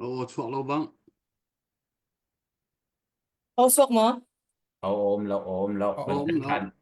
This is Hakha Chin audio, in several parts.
Aw chuak lo bang. Aw suak maw? Aw um lo um lo. Aw um lo.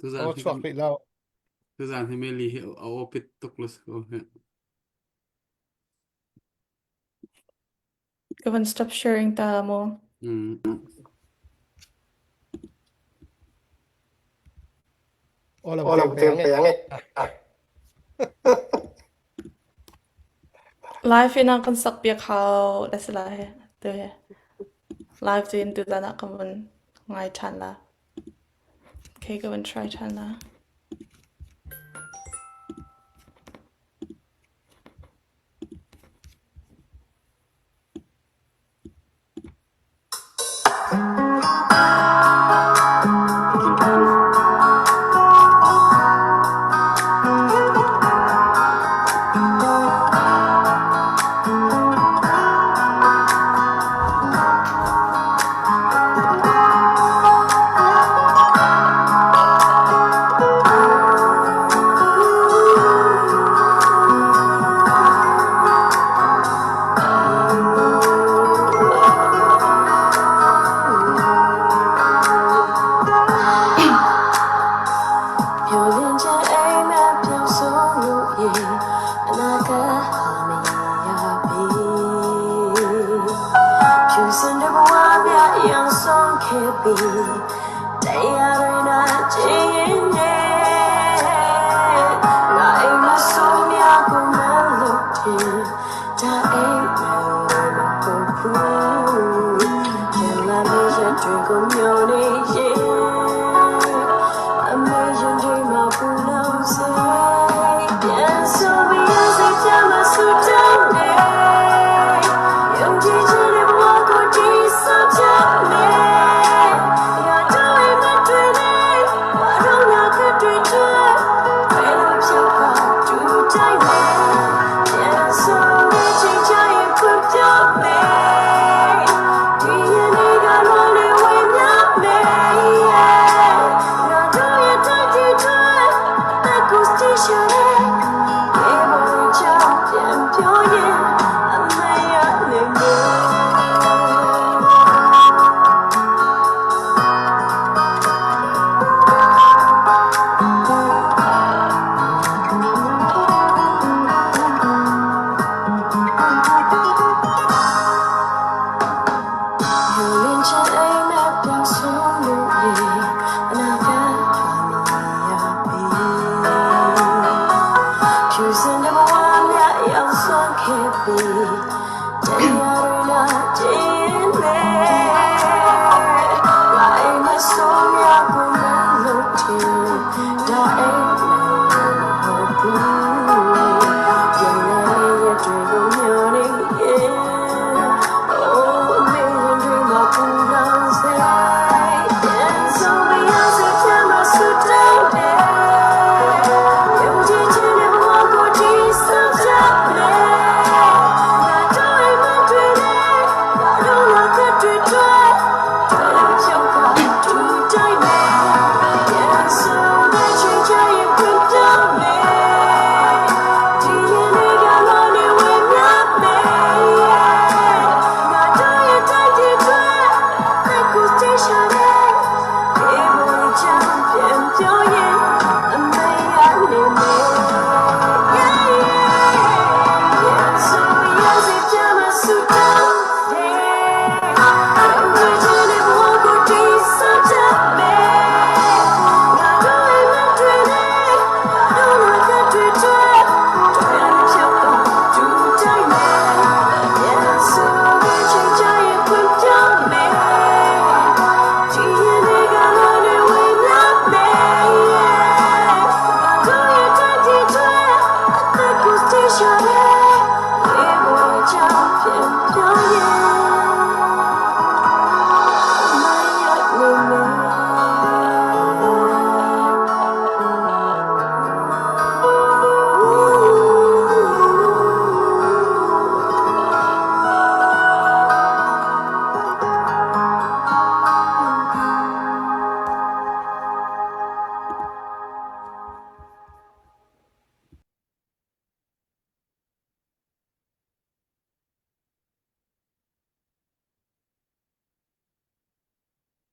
Tuzaan Aw hi chuak rih lo. tuzaan hi Meli hi a aw pit tuk lo si ko hi. Ka van stop sharing ta maw? Aw lam Aw lam peng peng peng e. e. Live in ah kan sak piak hau la si lai tu hi. Live tu in tuzaan ah ka vun ngai ṭhan la. Okay, ka vun try ṭhan la.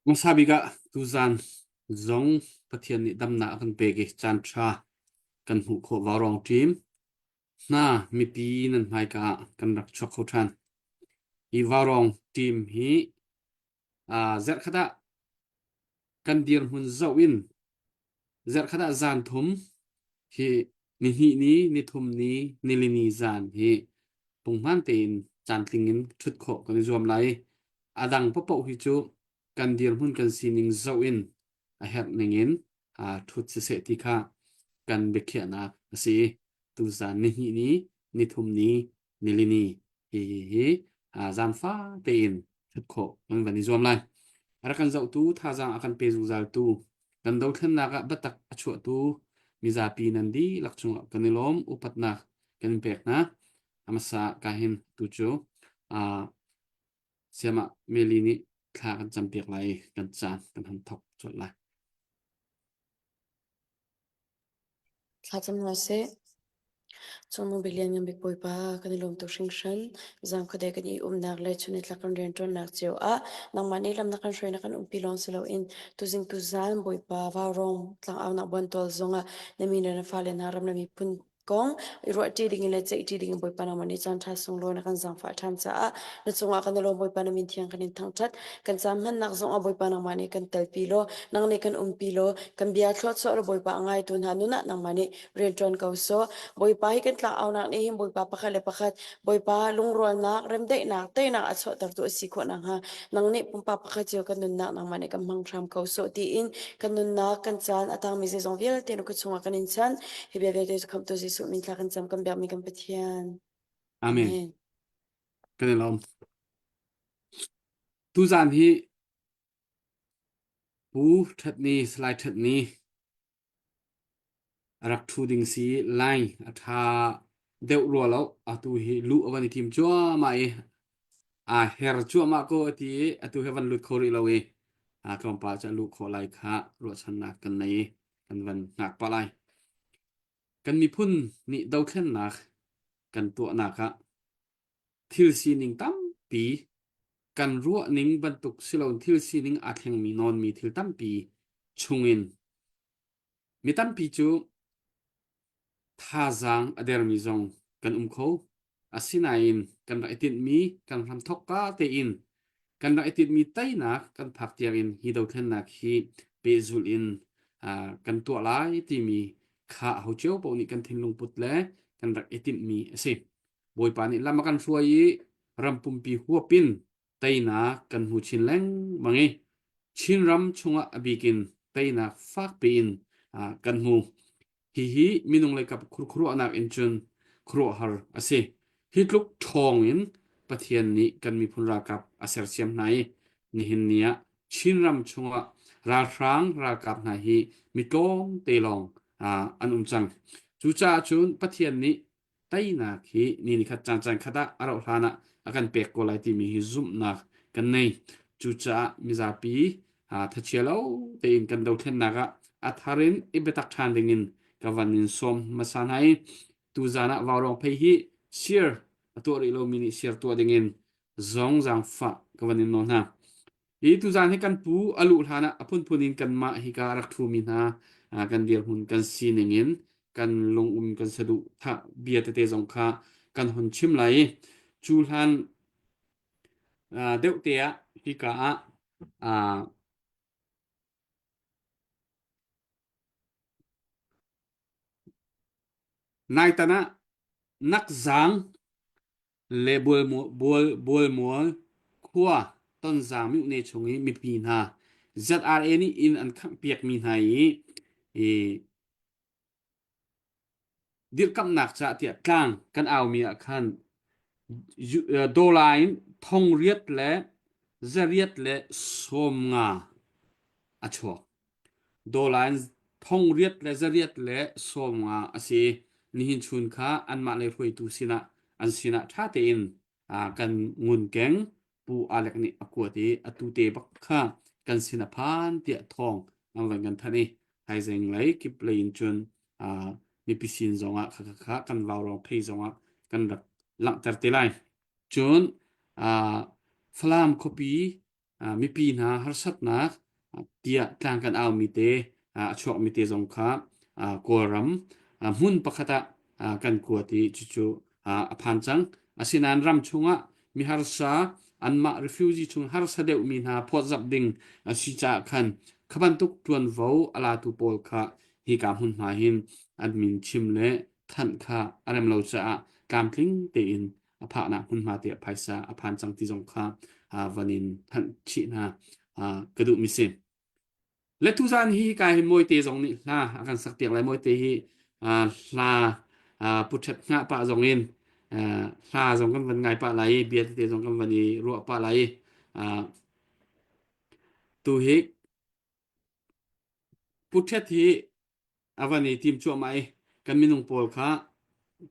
Hmasa bik ah tuzaan zong Pathian nih damnak a kan pek i caanṭha kan hmuh khawh vaurawng ṭim hna mipi nan hmaika ah kan rak chuak kho ṭhan. Hi vaurawng ṭim hi aa zarhkhat ah kan dirhmun zoh in zarhkhat ah zan thum hi nihnih ni, nithum ni, nilini zan hi punghman tein caantling in ṭhut khawh kan i zuam lai. A dang paohpaoh hi cu kan dirhmun kan sining zoh in a herh ning in aa ṭhut siseh ti kha kan biakhiahnak a si. Tuzan nihnih ni, nithum ni, nilini hi hi hi zaangfah tein ṭhut khawh kan van i zuam lai. A rak kan zohtu, thazaang a kan pe zungzaltu, kan dothlennak ah biatak a chuahtu mizapi nan dihlak cungah kan i lawm, upatnak kan in pek hna. A hmasa ka hin tu cu siamah Meli nih thla kan campiak lai i kan caan kan han thok colh lai. Thlacam hna sih. Cungnu bik Lianngan Bik Bawipa, kan i lawm tuk hringhran. Zan khuadei kan i umnak le chun nitlak kan rianṭuannak cio ah nangmah nih lam na kan hruai na kan umpi lawng si loin tuzing tuzan Bawipa vaurawng tlangaunak buantual zongah na mi le na fale hna ram le miphun kong i ruahṭi dingin le ceihṭi dingin Bawipa nangmah nih caan ṭha sunglawi na kan zaangfah ṭhan caah na cungah kan i lawm Bawipa na min thiang kan in thangṭhat. Kan caan hmannak zongah Bawipa nangmah nih kan telpi law nang nih kan umpi law kan bia thluachuah law Bawipa a ngaitu hna nun ah nangmah nih rianṭuan ko sawh. Bawipa hi kan tlangaunak nih hin Bawipa pakhat le pakhat Bawipa lungrualnak, remdaihnak, teinak a chuahtertu a si khawh nakhnga nang nih pumpak pakhat cio kan nunnak nangmah nih kan hmang hram ko sawh tiin kan nunnak kan caan a tangmi zeizong vialte na kut chungah kan in chanh. Hi bia vialte cu khamhtu Jesuh min thla kan cam kan biakmi kan Pathian. Amen. Amen. Kan i lawm. Tuzaan hi Pu Ṭhatni, Salai Ṭhatni a rak ṭhu ding si line a ṭha deuh rua lo. Atu hi luh a van i tim cuahmah i aa her cuahmah ko a ti i atu hi a van lut kho rih lo i aa tlawmpal cu a luh khawh lai kha ruahchannak kan nei i kan van hngak pah lai. Kan miphun nih dothlennak kan tuahnak ah thil sining tampi kan ruahning bantuk siloin thil sining aa thlengmi nawnmi thil tampi chungin mi tampi cu thazaang a dermi zong kan um kho. Asinain kan rak i tinhmi kan hramthawk ka tein kan rak i tinhmi teinak kan phak tiangin hi dothlennak hi pehzulh in uh, kan tuah lai timi kha ho cio paoh nih kan thinlung put le kan rak i timhmi a si. Bawipa nih lam a kan hruai i ram pumpi huap in teinak kan hmu chin lengmang i Chinram chungah a bik in teinak fakpi in kan hmu. Hihi minung leikap khuaruahnak in cun khuaruahhar a si. Hi tluk ṭhawng in Pathian nih kan miphun ralkap a sersiam hna i nihin ni ah Chinram chungah ralhrang ralkap hna hi mi tlawmte lawng an um cang. Cucaah cun Pathian nih teinak hi ni nikhat caan caan khat ah a rauh hlan ah a kan pek ko lai timi hi zumhnak kan nei. Cucaah mizapi thachia lo tein kan dothlennak ah a thar in i biatak ṭhan dingin ka van in sawm hmasa hna i tuzan ah vaurawng phei hi share a tuah rih lomi nih share tuah dingin zong zaangfah ka van in nawl hna. Hi tuzaan hi kan pu a luh hlan ah a phunphun in kanmah hika a rak ṭhumi hna kan dirhmun kan sining in kan lungum kan saduhthah bia tete zong kha kan hun chim lai i cu hlan deuh te ah hika ah naitan ah nakzaang le bualmual khua Tonzang myone chung i mipi hna ZRA nih inn an khanghpiakmi hna i i dirhkamhnak caah tiah tlang kan aumi ah khan dollar in thong riat le zariat le 50 a chuak. Dollar in thong riat le zariat le 50 a si. Nihin chun kha anmah lei hruaitu sinah an sinah ṭha tein kan ngunkeng Pu Alec nih a kuat i atu te bak kha kan sin a phan tiah thawng an van kan thanh i thaizing lei kip lei in cun mipi sin zongah kha kha kha kan vaurawng phei zongah kan rak langhter te lai. Cun Falam khuapi. mipi hna harsatnak tiah tlang kan aumi te a chuakmi te zong kha Kawlram hmun pakhat ah kan kuat i cucu a phan cang. Asinain ram chungah miharsa anmah refugee chung harsa deuhmi hna phawtzamh ding a si caah khan kha bantuk ṭuanvo a latu pawl kha hika hmunhma hin an min chim le thanh kha a rem lo caah tlamtling tein a phaknak hmunhma te ah phaisa a phan cang ti zong kha van in thanh chih hna ka duhmi si. Le tuzan hi ka hi Mawite zong nih hla a kan sak piak lai Mawite hi hla puthet hngah pah zong in hla zong kan van ngai pah lai i bia tete zong kan van i ruah pah lai i tu hi puthet hi a van i tim cuahmah i kan minung pawl kha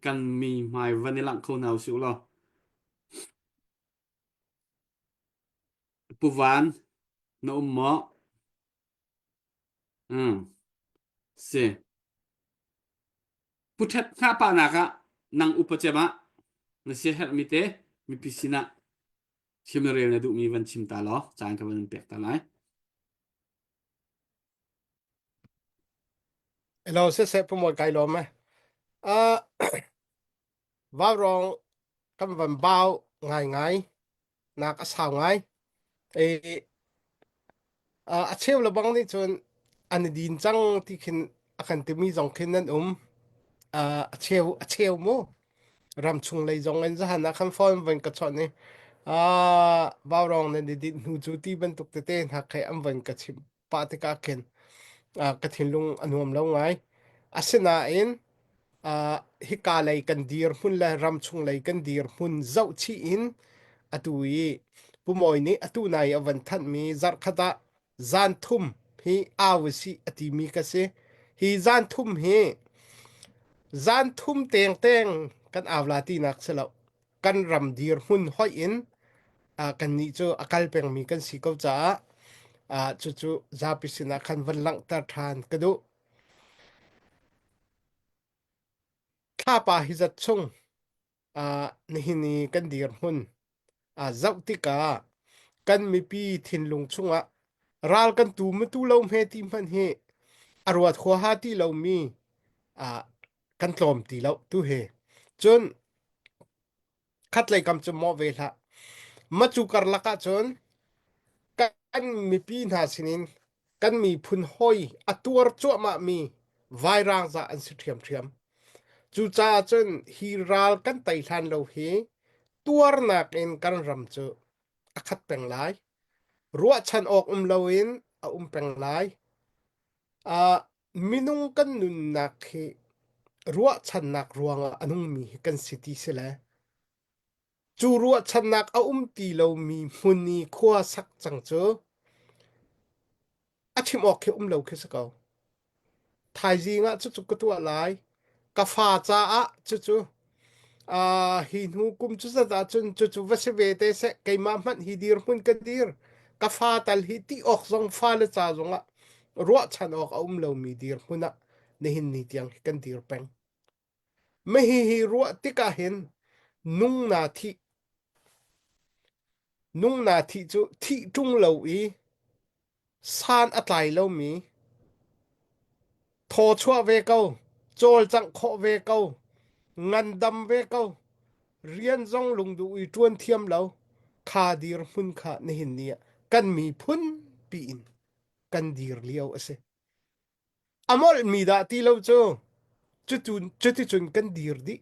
kan mi hmai van i langh kho hna usih law Pu Van na um maw? Um si. Pu Ṭhet hngah pahnak ah nang upa cem ah na siaherhmi te mipi sinah chim le rel na duhmi van chim ta law caan ka van in pek ta lai. Hello, siseh Pu Mawi kai lawm e. Uh, Vaurawng kan van bau ngaingai nak a sau ngai. E, a cheu le bang nih cun an i din cang ti khin a kan timi zong khin nan um. A cheu a cheu mu. Ram chung lei zong in zahan ah khan phone van ka chawnh i vaurawng nan i dinh hnu cu ti bantuk tete hna khi an van ka chimh pah tikah khin ka thinlung a nuam lo ngai. Asinain hika lei kan dirhmun le ramchung lei kan dirhmun zohchih in atu i Pu Mawi nih atu nai a van thanhmi zarhkhat ah zan thum hi au usih a timi ka si. Hi zan thum hi zan thum tengteng kan au la tinak si lo. Kan ram dirhmun hoih in kannih cu a kal pengmi kan si ko caah cucu zapi sinah khan van langhter ṭhan ka duh. Thlapa hi zat chung nihin i kan dirhmun zoh tikah kan mipi thinlung chungah ral kan tu ma tu lo hme ti hmanh hi a ruat huaha ti lomi kan tlawm ti lo tu hi. Cun khatlei kam cu mawh ve hlah. Macu karlak ahcun kan mipi hna sinin kan miphun hawi a tuar cuahmahmi vairang zah an si ṭhiamṭhiam. Cucaah cun hi ral kan tei hlan lo hi tuarnak in kan ram cu a khat peng lai. Ruahchan awk um loin a um peng lai. Uh, minung kan nunnak hi ruahchannak ruangah a nungmi hi kan si ti si le cu ruahchannak a um ti lomi hmun i khua sak cang cu a chim awk khi um lo khi si ko. Thaizing ah cucu ka tuah lai. Ka fa caah cucu uh, hi hnu kum cu zat ahcun cucu va si ve te seh keimah hmanh hi dirhmun ka dir. Ka fa tal hi ti awk zong fa le ca zongah ruahchan awk a um lomi dirhmun ah nihin ni tiang hi kan dir peng. Mahi hi ruah tikah hin nung na thih nung na thih cu thih ṭung lo i san a tlai lomi thaw chuah ve ko cawlcangh khawh ve ko ngandam ve ko rian zong lungduh i ṭuan thiam lo kha dirhmun kha nihin ni ah kan miphun piin kan dir lio a si. A molhmi dah ti lo cu cuticun kan dir dih.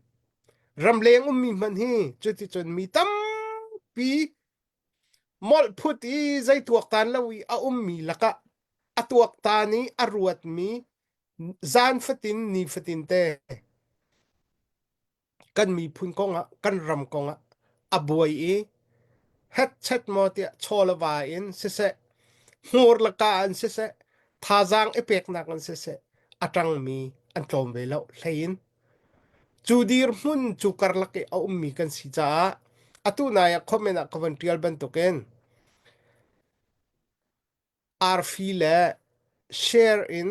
Ramleng ummi hmanh hi cuticun mi tampi molh phut i zei tuaktan lo i a ummi lakah a tuaktan i a ruatmi zan fatin ni fatin te kan miphun kongah kan ram kongah a buai i hetchet maw tiah chaw le va in siseh hmur le ka in siseh thazaang i peknak in siseh a ṭangmi an tlawm ve lo hlei in cu dirhmun cu karlak i a ummi kan si caah atu nai ah comment ah ka von ṭial bantukin arfi le share in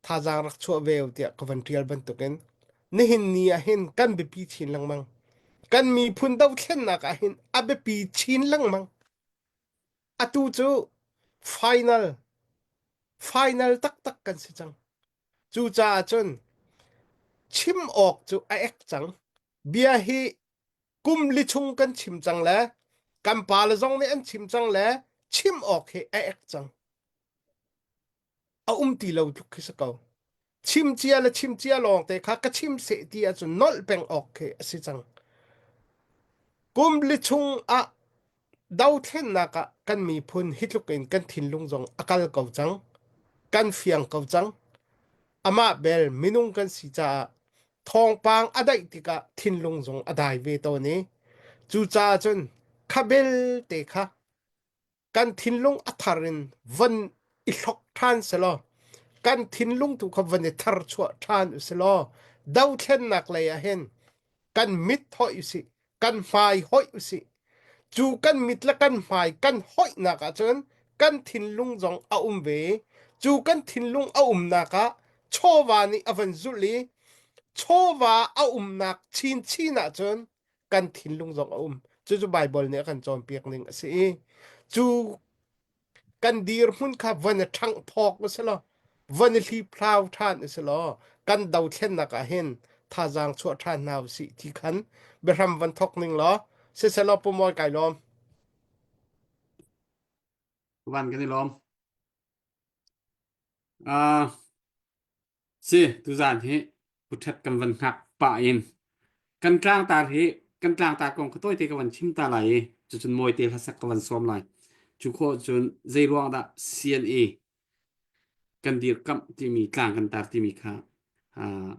thazaang rak chuah ve u tiah ka van ṭial bantukin nihin ni ah hin kan biapi chin lengmang. Kan miphun dothlennak ah hin a biapi chin lengmang. Atu cu final final taktak kan si cang. Cucaah cun chim awk cu a ek cang. Bia hi kum li chung kan chim cang le kan pale zong nih an chim cang le chim awk hi a ek cang. A um ti lo tluk khi si ko. Chim cia le chim cia lawng te kha ka chim seh ti ahcun nolh peng awk khi a si cang. Kum li chung ah dothlennak ah kan miphun hi tluk in kan thinlung zong a kal ko cang. Kan fiang ko cang. Amah bel minung kan si caah thawngpang a daih tikah thinlung zong a dai ve tawn i cucaah cun kha belte kha kan thinlung a thar in von i hlok ṭhan selaw kan thinlung tu kha von i thar chuah ṭhan u selaw dothlennak lei ah hin kan mit hoih usih kan hmai hoih usih cu kan mit le kan hmai kan hoihnak ahcun kan thinlung zong a um ve cu kan thinlung a umnak ah chawva nih a van zulh i chawva a umnak chinchin ahcun kan thinlung zong a um cucu Baibal nih a kan cawnpiak ning a si i cu kan dirhmun kha van i ṭhangh phawk u si law van i hliphlau ṭhan u si law kan dothlennak ah hin thazaang chuah ṭhan hna u sih ti khan biahram van thawk ning law siselaw Pu Mawi kai lawm. Van kan i lawm. Uh, Si, tuzaan hi puṭhet kan van hngak pah in kan tlangtar hi kan tlangtar kong kha tawite ka van chim ta lai i cucun mawite hlasak ka van sawm lai. Cu khawh cun zei ruang dah CNA kan dirkamh timi tlang kan tar timi kha uh,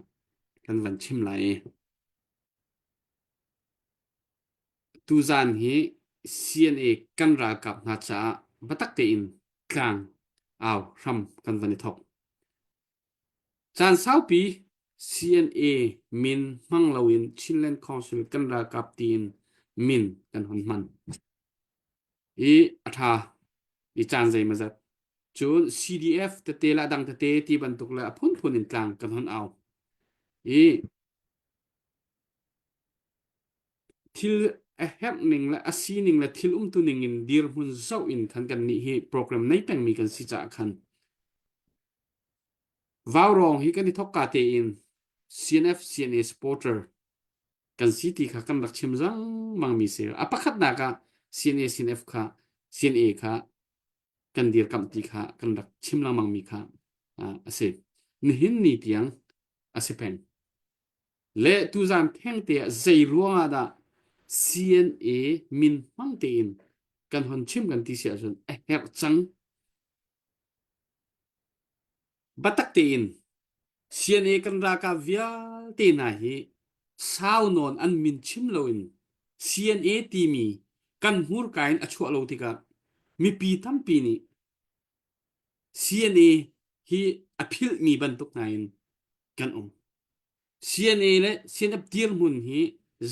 kan van chim lai i tuzaan hi CNA kan ralkap hna caah biatak tein tlang au hram kan van i thok. Caan saupi CNA min hmang loin Chinland Council kan ralkap tiin min kan hun hman. I a ṭha i caan zeimawzat. Cun CDF tete le a dang tete ti bantuk le a phunphun in tlang kan hun au. I thil a herh ning le a sining le thil umtu ning in dirhmun zoh in khan kan nih hi program nei pengmi kan si caah khan Vaurawng hi kan i thawkka tein CNF CNA supporter kan si ti kha kan rak chim lengmang mi si. A pakhatnak ah CNA CNF kha CNA kha kan dirkamh ti kha kan rak chim lengmang mi kha a si. Nihin ni tiang a si peng. Le tuzan thengte ah zei ruang ah dah CNA min hmang tein kan hon chim kan ti si ahcun a herh cang. Biatak tein CNA kan ralkap vialte hna hi sau nawn an min chim loin CNA timi kan hmurka in a chuah lo tikah mipi tampi nih CNA hi a philhmi bantuk hna in kan um. CNA le CNF dirhmun hi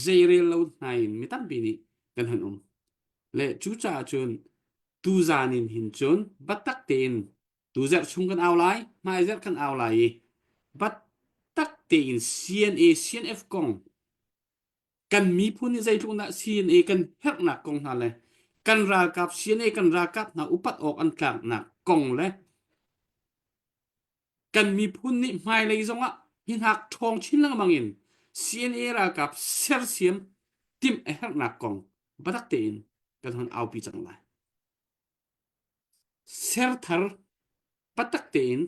zeirel lo hna in mi tampi nih kan han um. Le cucaah cun tuzaan in hin cun biatak tein tuzerh chung kan au lai, hmaizerh kan au lai i biatak tein CNA CNF kong kan miphun nih zeitluk dah CNA kan herhnak kong hna le kan ralkap CNA kan ralkap hna upat awk an tlaknak kong le Kan miphun nih hmailei zongah hi hnak ṭhawng chin lengmang in CNA ralkap sersiam timh a herhnak kong biatak tein kan hun aupi cang lai. Serthar biatak tein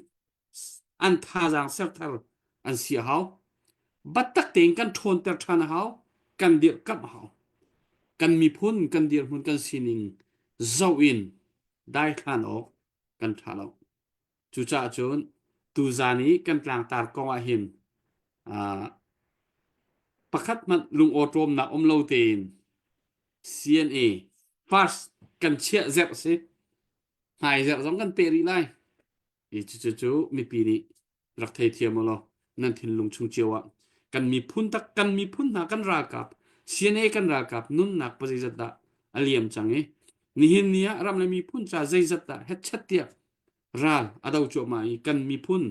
an thazaang serthar an si a hau. Biatak tein kan ṭhawnter ṭhan a hau. Kan dirhkamh a hau. Kan miphun kan dirhmun kan sining zoh in daithlan awk kan ṭha lo. Cucaah cun tuzaan i kan tlangtar kong ah hin uh, pakhat hmanh lungawṭawmnak um lo tein CNA first kan chiah zerh si hmai zerh zong kan peh rih lai. I cucu cu mipi nih rak theithiam u law nan thinlung chung cio ah kan miphun tak kan miphun hna kan ralkap CNA kan ralkap nunnak pa zeizat dah a liam cang i nihin ni ah ram le miphun ca zeizat dah hetchat tiah ral a do cuahmah i kan miphun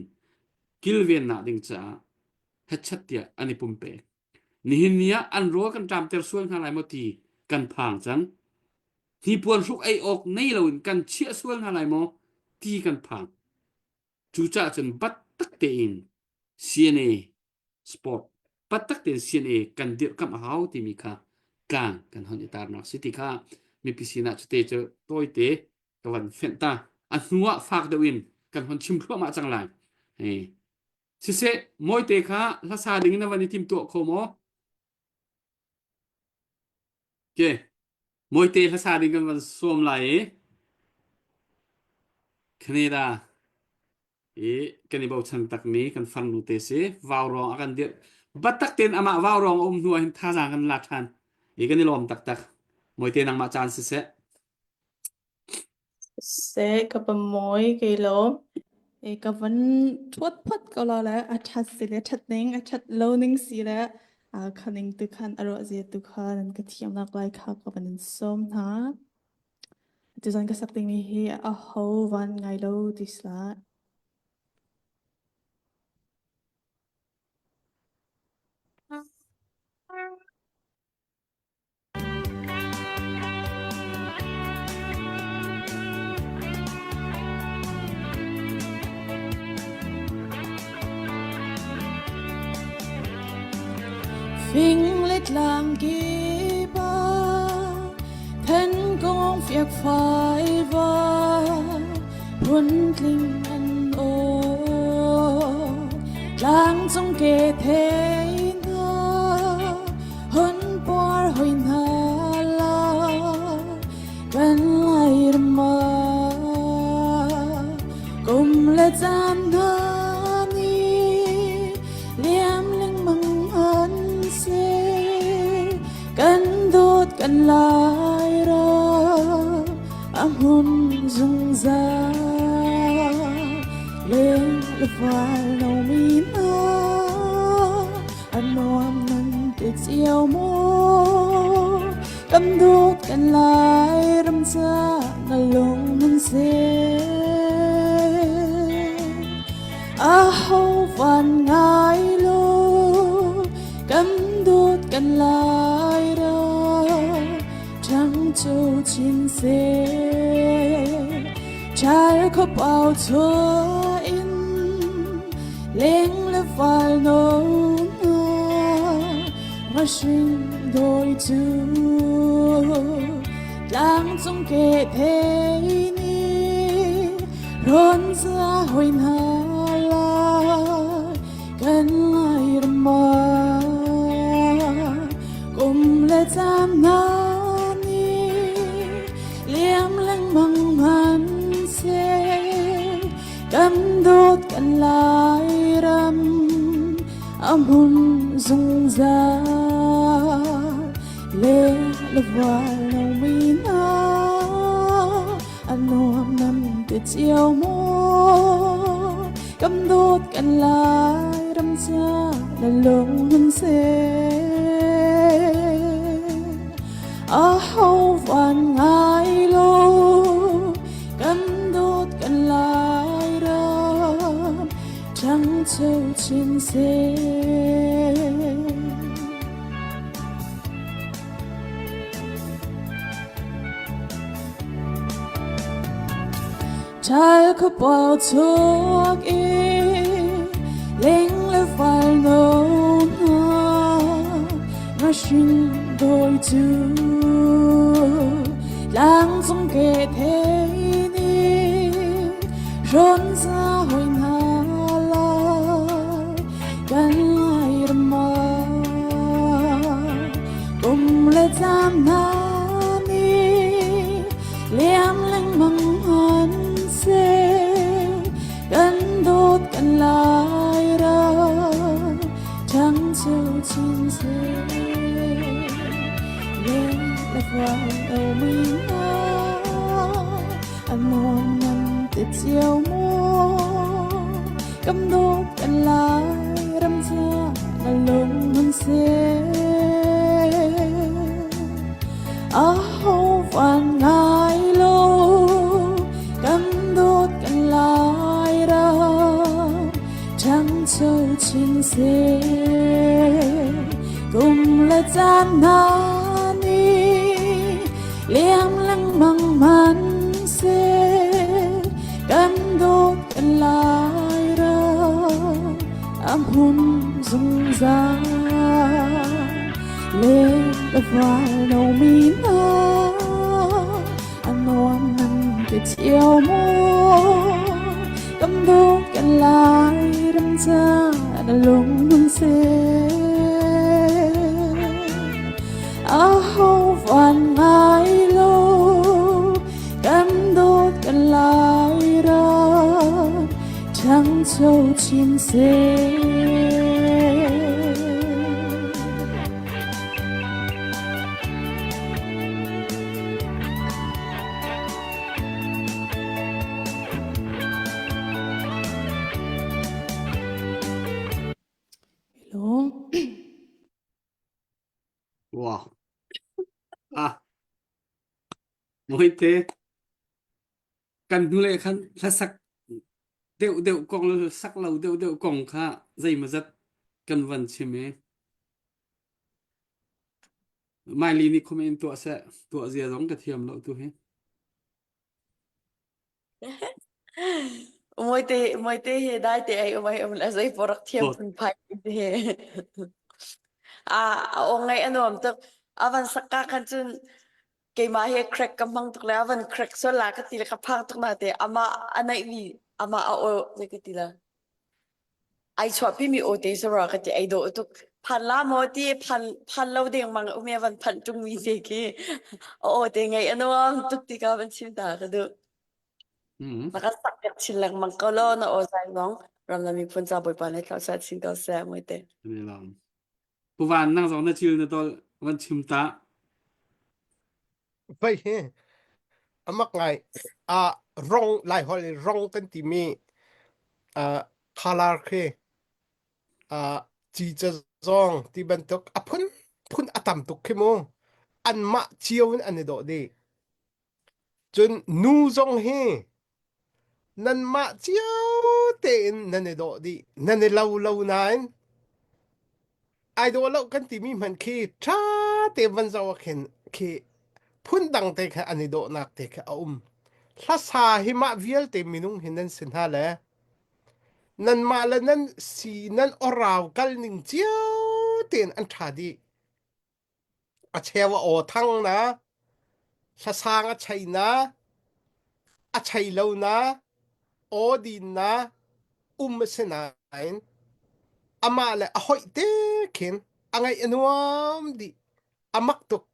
kilvennak ding caah hetchat tiah an i pumpe nihin ni ah an rawl kan ṭamter sual hna lai maw ti kan phang cang. Hnipuan hruk ei awk nei loin kan chiah sual hna lai maw ti kan phang. Cucaah cun battak tein CNA sport pattak tein CNA kan dirhkamh a hau timi kha tlang kan hon i tarnak si ti kha mipi sinah cute cu tawite ka van fenh ta. A hnu ah fak deuh in kan hon chim thluahmah cang lai. Hei. Siseh, mawite kha hlasa ding in na van i timtuah kho maw? Ke, mawite hlasa ding kan van sawm lai i Canada i kan i bochan takmi kan farnu te si vaurawng a kan dirh batak tein amah vaurawng a um hnu ah hin thazaang kan la ṭhan i kan i lawm taktak mawite nangmah caan siseh Seh ka pa mawi kei lawm. E ka van ṭhuat phot ko la le a ṭhat si le ṭhat ning a ṭhat lo ning si le a khaning tu khan a ruah zia tu kha nan ka thiamnak lai kha ka van in sawm hna. Tuzan ka sak dingmi hi a ho van ngai lo ti slah. Fing le tlang kip ah Thenkung fiakfai va phuntling an aw Tlangcung ke thei hna Hun puar hoi hna la kan lai ram ah kum le caan hna nih liam lengmang an si kan dawt kan lai ram a hmun zungzal leng le fal no mi hna A nuam nan ti cio maw? Kan dawt kan lai ram ca na lung nan si. Aho van ngai lo kan dawt kan lai ram ṭhangcho chin seh. Ṭhal khuapau chuah in leng le val no hna ngahring dawi cu tlangcung ke thei nih rawn za hoi hna lai kan lai ram ah kum le caan hna nih liam lengmang hmanhseh kan dawt kan Lairam a hmun zungzal le le vual lo mi hna a nuam nan ti cio maw kan dawt kan Lairam ca na lung hun seh Aho van ngai lo kan dawt kan lai ram ṭhangcho chin seh. Ṭhal khuapau chuak i leng le fal no hna ngahring dawi cu tlangcung ke thei nih hrawn za hoi hna lai kan lai ram ah kum le caan hna nih liam lengmang an seh kan dawt kan lai ram ṭhangcho chin seh le le vual lo mi hna a nuam nan ti cio maw kan dawt kan lai ram ca na lung nan seh Aho van ngai lo kan dawt kan lai ram ṭhangcho chin seh kum le caan hna nih. Liam lengmang man seh kan dawt kan lai ram a hmun zungzal le le val no mi hna a nuam nan ti cio mu kan dawt kan lai ram ca na lung hun seh Aho van ngai lo kan dawt kan lai ram ṭhangcho chin seh. Hello. Wow. Ah, Mawite, kan hnulei khan hlasak deuh deuh kong le sak lo deuh deuh kong kha zeimawzat kan van chim i Maili nih khum in tuah seh, tuah zia zong ka thiam lo tu hi. Mawite mawite he dai te ai um ai um le zei porak thiam phun phai he. A a aw ngai a nuam tuk. A van sak ka khan cun keimah he crack ka hmang tuk le a van crack sual la ka ti le ka phang tuk na te amah a naih mi amah a aw zei ka ti la. Ai chuahpi mi aw te sara ka ti ai dawh tuk. Phan la maw ti phan phan lo deng mang um e van phanh ṭung mi te khi a aw te ngaih a nuam tuk ti ka van chim ta ka duh. Mm. Na kan sak piak chin lengmang ko law na aw zai zong ram na miphun ca Bawipa nih thluachuah chin ko seh mui te. Ani lawm. Pu Van nang zong na cil na tol van chim ta. Pei hi amak ngai a rong lai hol i rong kan timi a color khi a ci ca zong ti bantuk a phun phun a tam tuk khi mu anmah cio in an i dawh dih Cun nu zong hi nanmah cio tein nan i dawh dih. Nan i lo lo nain ai dawh lo kan timi hmanh khi ṭha tein van zoh ah khin khi phundang te kha an i dawhnak te kha a um. Hlasa hi mah vialte minung hi nan si hna le nanmah le nan si nan awrau kal ning cio tein an ṭha dih. A cheu a aw thang na, hlasang a chei na, a chei lo na, aw din na, um a si nain amah le a hoih te khin a ngaih a nuam dih. A mak tuk.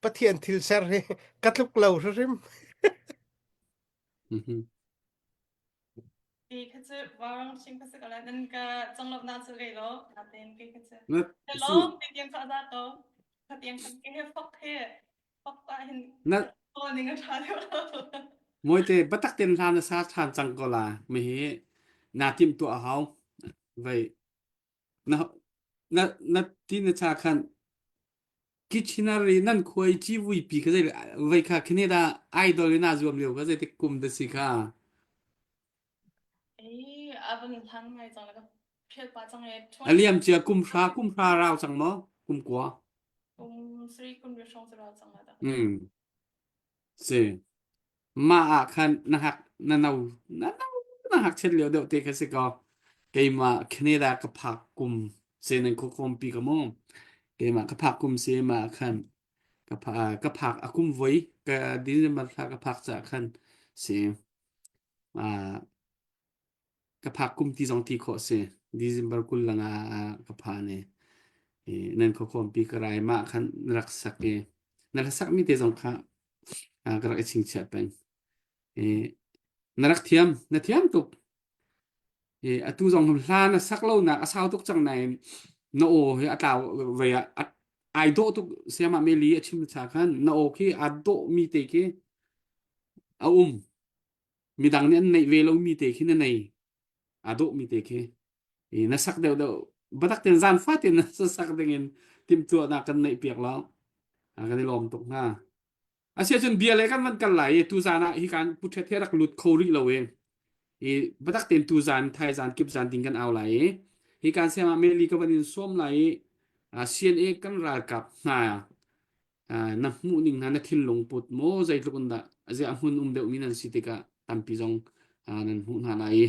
Pathian thil ser hi ka tluk lo hrimhrim. Mhm. Kei kha cu vang hring kha si ko lai nan ka conglawmhnak cu rei lo natein kei kha cu Na ka si lawm ti tiang kha a za ko kha tiang khan ke he fok he fok pa hin na aw ning a ṭha deuh lo Mawite batak ten hla na sa ṭhan cang ko la mi hi naa timh tuah a hau vei na na na ti na cha khan Kitchener i nan khua i civuipi kha zei vei kha Canada idol in aa zuam lio kha zeitik kum da si kha? Ei, a van hlan ngai cang le ka phial pa cang e. A liam cia kum hra kum hra rau cang maw? Kum kua. Kum sri kum ri hrawng cu rau cang la dah. Mm. Si. Mah ah khan na hak na no na no na hak chet lio deuh te kha si ko. Keimah Canada ka phak kum se nan khuakhawm pi ka mu. Keimah ka phak kum se ma khan ka pha ka phak a kum voi ka December thla ka phak ca khan si ah ka phak kum ti zong ti khawh si December 20 langa ah ka phan i nan khuakhawm pi ka rai mah khan na rak sak i na rak sak mi te zong kha ka rak i chingchiah peng i na rak thiam na thiam tuk i atu zong hla na sak lo nak a sau tuk cang nain na aw hi a tlau vei ah ai dawh tuk siamah meli a chim cha khan na aw khi aa dawh mi te khi a um midang nih an neih ve lomi te khi na nei aa dawhmi te khi i na sak deuh deuh batak ten zan fatin na sak ding in timhtuahnak kan neih piak lo kan i lawm tuk hnga asia cun bia le kan van kal lai i tu zan ah hi kan pu ṭhet he rak lut kho rih lo i i batak ten tu zan thai zan kip zan ding kan au lai i hi kan siang ah meli ka van in sawm lai i CNA kan ralkap hna. Na hmuh ning hna na thinlung put maw zeitluk in dah zei a hmun um deuhmi nan si tikah tampi zong nan hmuh hna lai i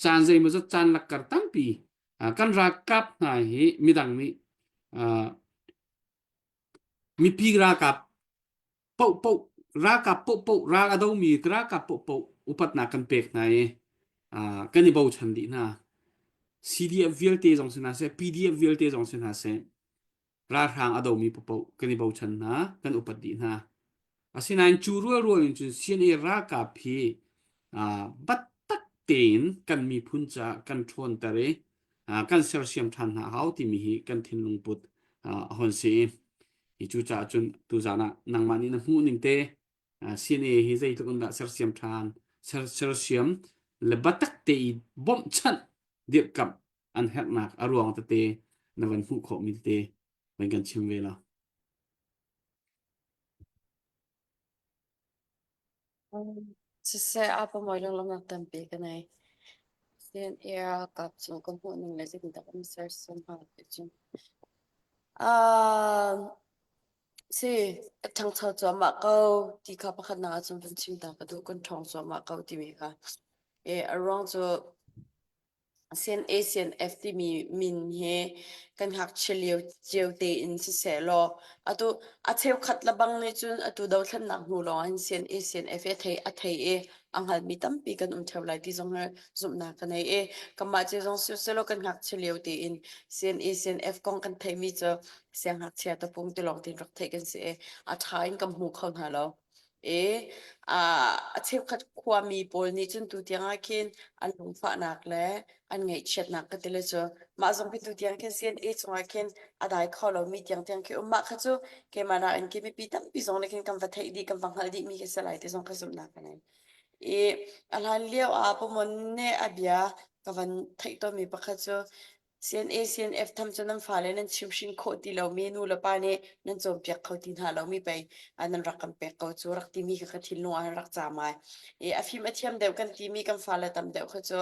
caan zeimawzat caan lakkar tampi kan ralkap hna hi midang nih mipi ralkap paohpaoh ralkap paohpaoh ral a domi ralkap paohpaoh upatnak kan pek hna i kan i bochan dih hna. CDF vialte zong si hna seh, PDF vialte zong si hna seh, ralhrang a domi paohpaoh kan i bochan hna, kan upat dih hna. Asinain cu rualrual in cun CNA ralkap hi biatak tein kan miphun caah kan ṭhawnter i kan sersiam ṭhan hna hau timi hi kan thinlung put a hon si i hi cucaah cun tuzaan ah nangmah nih na hmuh ning te CNA hi zeitluk in dah sersiam ṭhan sersiam le biatak te i bawmhchanh dirhkamh an herhnak a ruang tete na van hmuh khawhmi tete van kan chim ve la. Siseh aa pamoi lunglawmhnak tampi ka nei. CNA ralkap cu ka hmuh ning le zeitindah kan sersiam hnga ti cu. Um, si, a ṭhangcho cuahmah ko ti kha pakhatnak ahcun van chim ta ka duh. Kan ṭhawng cuahmah ko timi kha. E, a ruang cu CNA CNF timi min hi kan ngakchia lio cio tein siseh law atu a cheukhat lebang nih cun atu dothlennak hnu lawng ah hin CNA CNF hi a thei a thei i a hngalmi tampi kan um ṭheo lai ti zong hi zumhnak ka nei i kanmah cio zong siseh kan ngakchia lio tein CNA CNF kong kan theihmi cu siangngakchia tapung ti lawng tein rak theih kan si i a ṭha in kan hmu kho hna lo. I a cheukhat khuami pawl nih cun tutiang ah khin an lungfahnak le an ngaihchiatnak ka ti le cu mah zong khi tutiang khin CNA cungah khin a dai kho lomi tiangtiang khi um mah kha cu keimah nakin khi mipi tampi zong nih khin kan va theih dih kan va hngalh dihmi khi si lai ti zong ka zumhnak ka ngei. I a hlan lio ah Pumon nih a bia ka van theih tawnmi pakhat cu CNA CNF tham cu nan fale nan chimhhrin khawh ti lomi nu le pa nih nan cawnpiak kho ti hna lomi pei nan rak kan pek ko cu rak timi kha ka thinlung ah rak caam ai. I a fim a thiam deuh kan timi kan fale tam deuh kha cu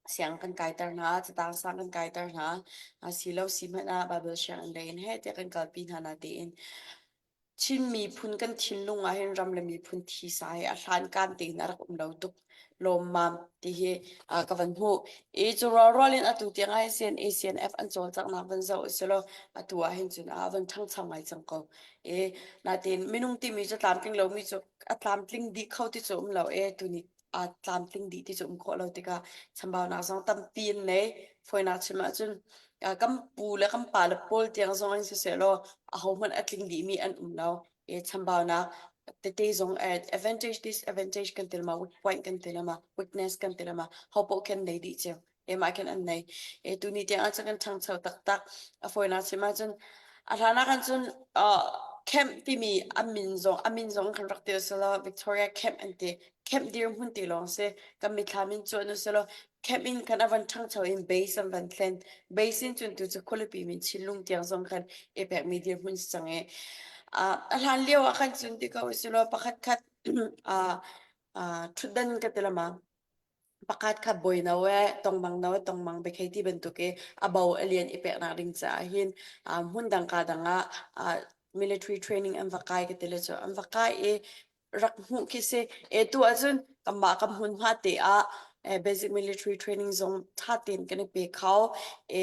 siang kan kaiter hna, catang sang kan kaiter hna, si lo si hmanh ah Bible sianginn lei in heh tiah kan kalpi hna na tiin Chin miphun kan thinlung ah hin ram le miphun thisa hi a hlankan tein a rak um lo tuk lawmmam ti hi ka van hmuh. I cu rualrual in atu tiang ah hin CNA CNF an cawlcanghnak van zoh usilaw atu ah hin cun a van ṭhangcho ngai cang ko. I natin minung timi cu tlamtling lomi cu a tlamtling dih kho ti cu um lo e tuni aa tlamtling dih ti cu um khawh lo tikah chambaunak zong tampi an nei. Fawinak chim ahcun kan pu le kan pa le pawl tiang zong in siseh law ahohmanh a tling dihmi an um lo. I chambaunak tete zong advantage disadvantage kan ti lama weak point kan ti lama weakness kan ti lama ho paoh khin nei dih cio. Emah khin an nei. E tuni tiang ahcun kan ṭhangcho taktak. A fawinak chim ahcun a hlan ah khan cun uh, camp timi a min zong a min zong kan rak ti usalaw Victoria Camp an ti. Camp dirhmun ti lawng si. Kan mithlam in cuan usalaw camp in khan a van ṭhangcho in base an van thlen. Base in cun tu cu khualipi min Chinlung tiang zong khan i pekmi dirhmun si cang i uh, a hlan lio ah khan cun ti ko usulaw pakhat khat uh, uh, ṭhutdan ka ti lama pakhat kha bawino e tongmang no e tongmang biakhei ti bantuk i a bo a lian i peknak ding caah hin hmun dang ka dang ah military training an va kai ka ti le cu an va kai i rak hmuh khi si e tu ahcun kanmah kan hmunhma te ah basic military training zong tha tein kan i pe kho e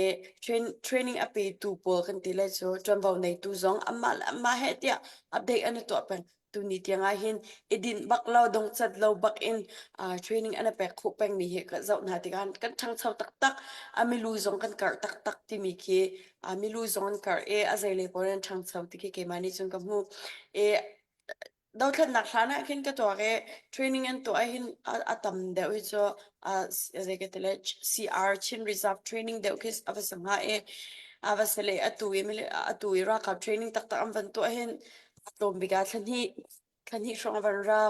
training a petu pawl kan ti le cu ṭuanvo neitu zong amah le amah he tiah update an i tuah peng tuni tiang ah hin i dinh bak lo dongcat lo bak in uh, training an pek khawh pengmi hi ka zoh hna tikah kan ṭhangcho taktak a milu zong kan karh taktak timi khi a milu zong an karh i a zeilei pawl an ṭhangcho ti khi keimah nih cun ka hmuh i dothlennak hlan ah khin ka tuak i training an tuah hin a tam deuh hi cu zei ka ti le CR Chin Reserve training deuh khi a va si hnga i a va si le atu i atu i ralkap training taktak an van tuah hin A tlawm bik ah thla hnih hrawng a van rau.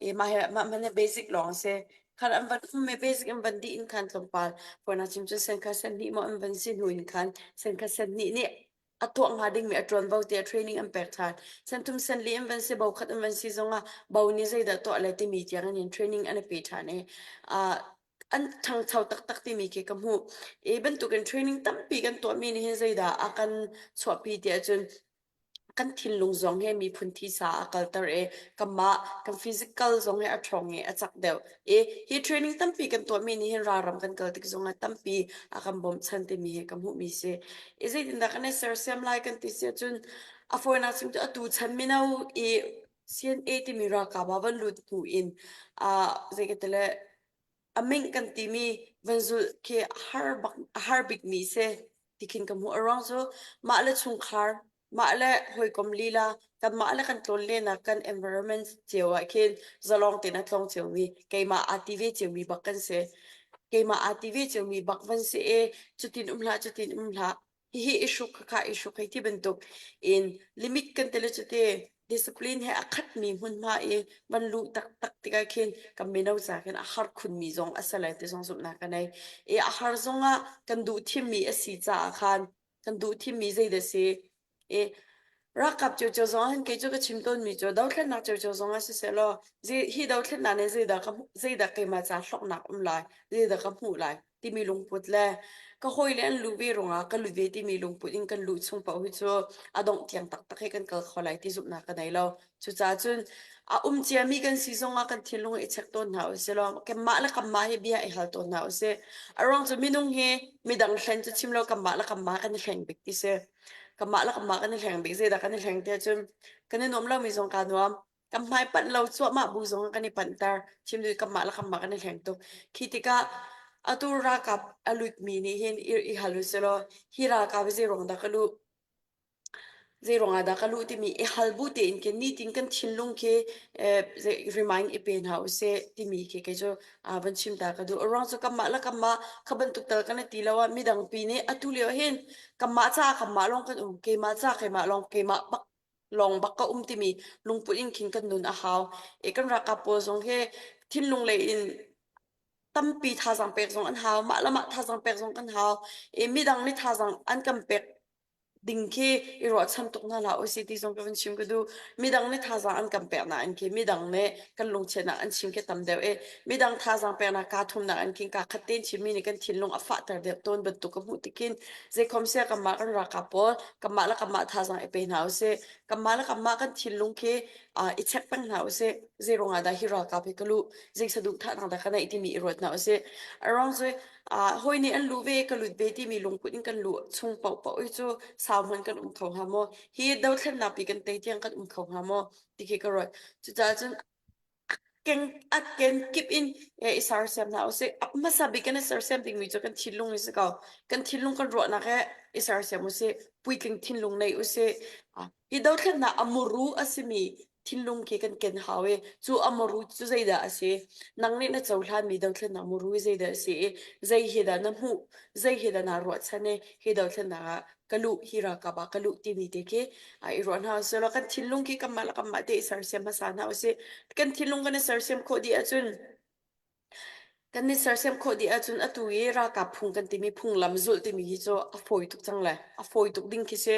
I mah hi mah hmanh hi basic lawng a si. Khan an van um i basic an van dih in khan tlawmpal puan chim cu sen kha sen hnih maw an van si hnu in khan sen kha sen hnih nih a tuah hnga dingmi a ṭuanvo tiah training an pek ṭhan. Sen thum sen li an van si bo khat an van si zongah bo nih zeidah tuah le timi tiang in training an i pe ṭhan i uh, an ṭhangcho taktak timi khi ka hmuh. I bantukin training tampi kan tuahmi nih hin zeidah a kan chuahpi tiah cun. Kan thinlung zong hi miphun thisa a kalter i kanmah kan physical zong hi a ṭhawng i a cak deuh. I hi training tampi kan tuahmi nih hin ralram kan kal tik zongah tampi a kan bawmchan timi hi ka hmuhmi si. I zeitindah kan i sersiam lai kan ti si ahcun a fawinak chim cu atu chan mino i CNA timi ralkap ah van lut hnu in uh, zei ka ti le a ming kan timi van zulh khi a har bak a har bikmi si ti khin ka hmuh. A ruang cu mah le chungkhar, mah le hawikom lila, kanmah le kan tlawnlennak kan environment cio ah khin zalong tein a tlawng ciomi keimah aa ti ve ciomi bak kan si. Keimah aa ti ve ciomi bak van si i cutin um hlah cutin um hlah hihi i hruk khakha i hruk hei ti bantuk in limit kan tele cu te discipline he a khatmi hmunhma i van luh taktak tikah khin kan mino ca khin a har khunmi zong a si lai ti zong zumhnak ka nei i a har zongah kan duh thimmi a si caah khan kan duh thimmi zeidah si i Ralkap ciocio zong ah hin kei cu ka chim tawnmi cu dothlennak ciocio zong ah siseh law hi dothlennak nih zeidah ka zeidah keimah ca hlawknak um lai zeidah ka hmuh lai timi lungput le ka hawile an luh ve ruangah ka lut ve timi lungput in kan luh chung paoh hi cu a dongh tiang taktak hi kan kal kho lai ti zumhnak ka nei lo. Cucaah cun a um ciami kan si zongah kan thinlung i check tawn hna usih law kanmah le kanmah hi bia i hal tawn hna usih. A ruang cu minung hi midang hlen cu chim lo kanmah le kanmah kan i hleng bik ti si. Kanmah le kanmah kan i hleng bik. Zeidah kan i hleng ti ahcun kan i nuam lomi zong kaa nuam. Kan hmai panh lo cuahmah bu zong kan i panhter. Chim duh kanmah le kanmah kan i hleng tuk. Khi tikah atu ralkap a lutmi nih hin i, i hal usih law hi ralkap hi zei ruang dah ka luh? Zei ruangah dah ka luh timi i hal bu tein khin nitin kan thinlung khi eh, remind i pe hna usih timi khi kei cu ah van chim ta ka duh. A ruang cu kanmah le kanmah kha bantuk tal kan i ti lo ah midang pi nih atu lio hin kanmah caah kanmah lawng kan um, keimah caah keimah lawng, keimah bak lawng bak ka um timi lungput in khin kan nun a hau. I kan ralkap pawl zong hi thinlung lei in tampi thazaang pek zong an hau, mah le mah thazaang pek zong kan hau. I midang nih thazaang an kan pek ding khi i ruahchan tuk hna hlah usih ti zong ka van chim ka duh. Midang nih thazaang an kan pek nain khi midang nih kan lungchiatnak an chim khi tam deuh i midang thazaang peknak kaa thumnak an khin kaa khat tein chimmi nih kan thinlung a fahter deuh tawn bantuk ka hmuh tikin zeikhom sia kanmah kan ralkap pawl kanmah le kanmah thazaang i pe hna usih. Kanmah le kanmah kan thinlung khi uh, i check peng hna usih. Zei ruangah dah hi ralkap hi ka luh, zei saduhthahnak dah ka neih timi i ruat hna usih. A ruang cu Ah hawi nih an luh ve ka lut ve timi lungput in kan luh chung paohpaoh hi cu sau hmanh kan um kho hnga maw? Hi dothlennak pi kan tei tiang kan um kho hnga maw? Ti khi ka ruat. Cucaah cun keng a kenkip in eh, i sersiam hna usih. A hmasa bik kan i sersiam dingmi cu kan thinlung hi si ko. Kan thinlung kan ruahnak he i sersiam usih. Puitling thinlung nei usih. Ah, Hi dothlennak a muru a simi thinlung khi kan ken hau i cu a muru cu zeidah a si? Nang nih na cohlanmi dothlennak muru hi zeidah a si i zei hi dah na hmuh? Zei hi dah naa ruahchan i hi dothlennak ah ka luh, hi ralkap ah ka luh timi te khi i ruah hna usih law kan thinlung khi kanmah le kanmah te i sersiam hmasa hna usih. Kan thinlung kan i sersiam khawh dih ahcun Kan i sersiam khawh dih ahcun atu i ralkap phung kan timi phunglam zulh timi hi cu a fawi tuk cang le a fawi tuk ding khi si.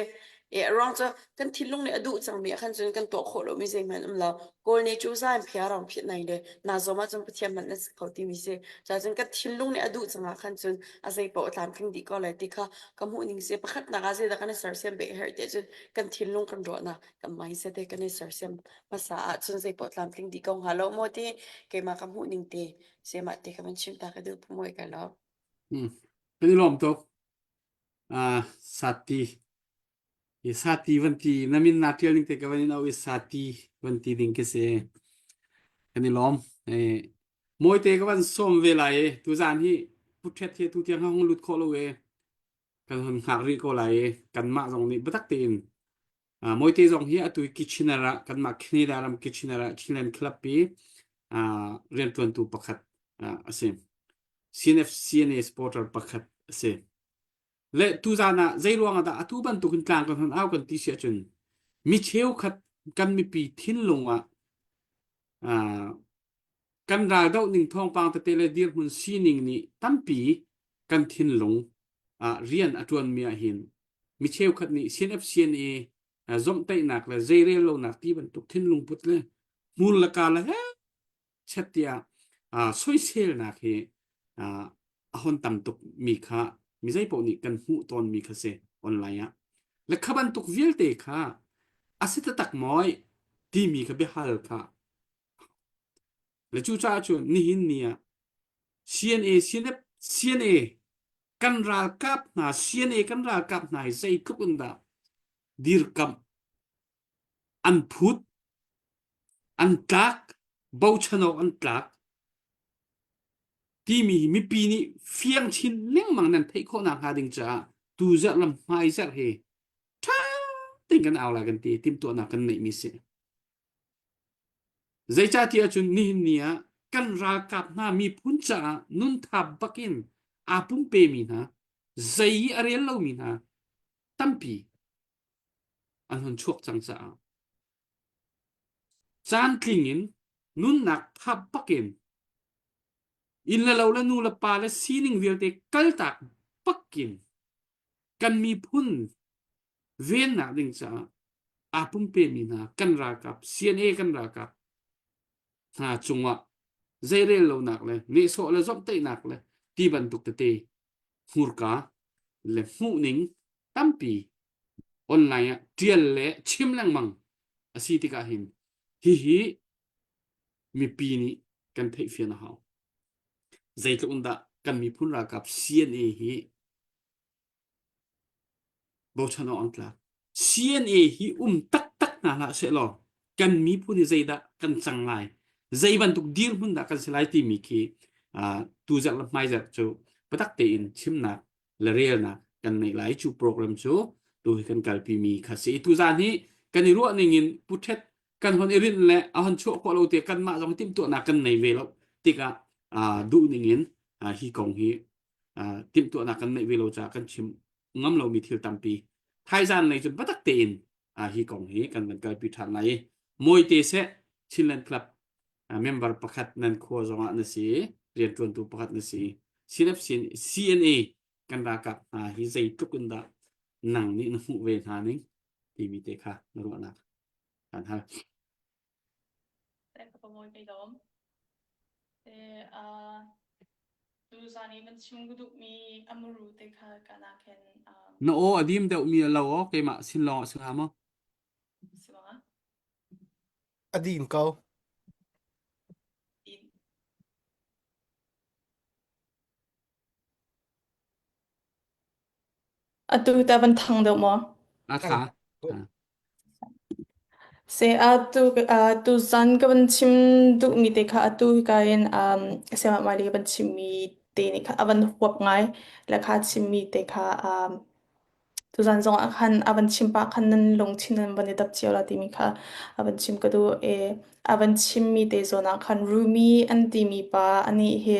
I a ruang cu kan thinlung nih a duh cangmi ah khan cun kan tuah khawh lomi zeihmanh um lo. Kawl nih cu za in phia rang phiat nai le naa zuam ahcun Pathian hmanh na si kho timi si. Cuahcun kan thinlung nih a duh cang ah khan cun a zei paoh a tlamtling dih ko lai ti kha ka hmuh ning si. Pakhatnak ah zeidah kan i sersiam bik a herh ti ahcun kan thinlung kan ruahnak kan mindset he kan i sersiam hmasa ahcun zeipaoh tlamtling dih ko hnga lo maw ti keimah ka hmuh ning te semah te ka van chim ta ka duh pumoi ka lo. Hmm. Kan i lawm tuk. Ah, sati. I sati van ti na min na tial ning te ka van in au i sati van ti ding khi si. Kan i lawm. Eh, moi te ka van som ve lai e. Tu zan hi puthet hi tu tiang hong lut kho lo e. Kan hon hngak rih ko lai e. Kanmah zong nih biatak tein Mawite zong hi atu Kitchener ah kanmah Canada ram Kitchener ah Chinland Club i rianṭuantu pakhat a si. CNF CNA supporter pakhat a si. Le tuzaan ah zei ruang ah dah atu bantukin tlang kan hon au kan ti si ahcun mi cheukhat kan mipi thinlung ah kan raldoh ning thawngpang tete le dirhmun sining nih tampi kan thinlung ah rian a ṭuanmi ah hin mi cheukhat nih CNFCNA zomhtaihnak le zeirel lonak ti bantuk thinlung put le hmur le ka le he chet tiah soiselnak hi a hon tam tuk mi kha mi zei paoh nih kan hmuh tawn mi kha si online ah le kha bantuk vialte kha. A si taktak maw timi kha biahal kha. Le cucaah cun nihin ni ah CNA, CNF, CNA kan ralkap hna, CNA kan ralkap hna hi zeitluk in dah dirkamh an phut, an tlak, bochan awk an tlak timi hi mipi nih fiang chin lengmang nan theih khawh nakhnga ding caah tuzarh lam hmaizarh hi ṭha tein kan au lai kan ti timhtuahnak kan neihmi si. Zeicahtiah cun nihin ni ah kan ralkap hna miphun caah nunthap bakin aa pumpemi hna, zei i a rel lomi hna tampi an hun chuak cang caah caantling in nunnak thap bakin inn le lo le nu le pa le sining vialte kaltak bakin kan miphun vennak ding caah aa pumpemi hna kan ralkap CNA kan ralkap hna cungah zeirel lonak le nehsawh le zomhtaihnak le ti bantuk tete hmurka le hmuhning tampi online ah ṭial le chim lengmang a si tikah hin hihi mipi nih kan theihfian a hau. Zeitluk in dah kan miphun ralkap CNA hi bochan awk an tlak. CNA hi um taktak hna hlah sehlaw kan miphun hi zeidah kan cang lai, zei bantuk dirhmun dah kan si lai timi khi uh, tuzarh le hmaizarh cu biatak tein chimnak le relnak kan neih lai. Cu program cu tu hi kan kalpi mi kha si. Tuzan hi kan i ruah ning in puthet kan hon i rinh le a hon chuah khawh lo te kanmah zong timhtuahnak kan nei ve lo tikah uh, duh ning in uh, hi kong hi uh, timhtuahnak kan neih ve lo caah kan chim ngam lomi thil tampi thaizan lei cu biatak tein uh, hi kong hi kan van kalpi ṭhan lai i Mawite seh Chinland Club uh, member pakhat nan khua zongah na si rianṭuantu pakhat na si CNF CNA kan ralkap hna hi zeitluk in dah nang nih na hmuh ve hna ning timi te kha na ruahnak kan hal. Na aw a dim deuhmi a lo aw keimah sin lawng ah si hnga maw? A dim ko. Atu ta van thang deuh maw? A tha. Se atu tu zan ka van chim duhmi te kha atu hika in um sayamah Miley ka van chimmi te nih khan a van huap ngai le kha chimmi te kha um tuzan zong ah khan a van chim pah khan nan lungthin nan van i dap cio la timi kha a van chim ka duh i a van chimmi te zawn ah khan Rumi an timi pa anih hi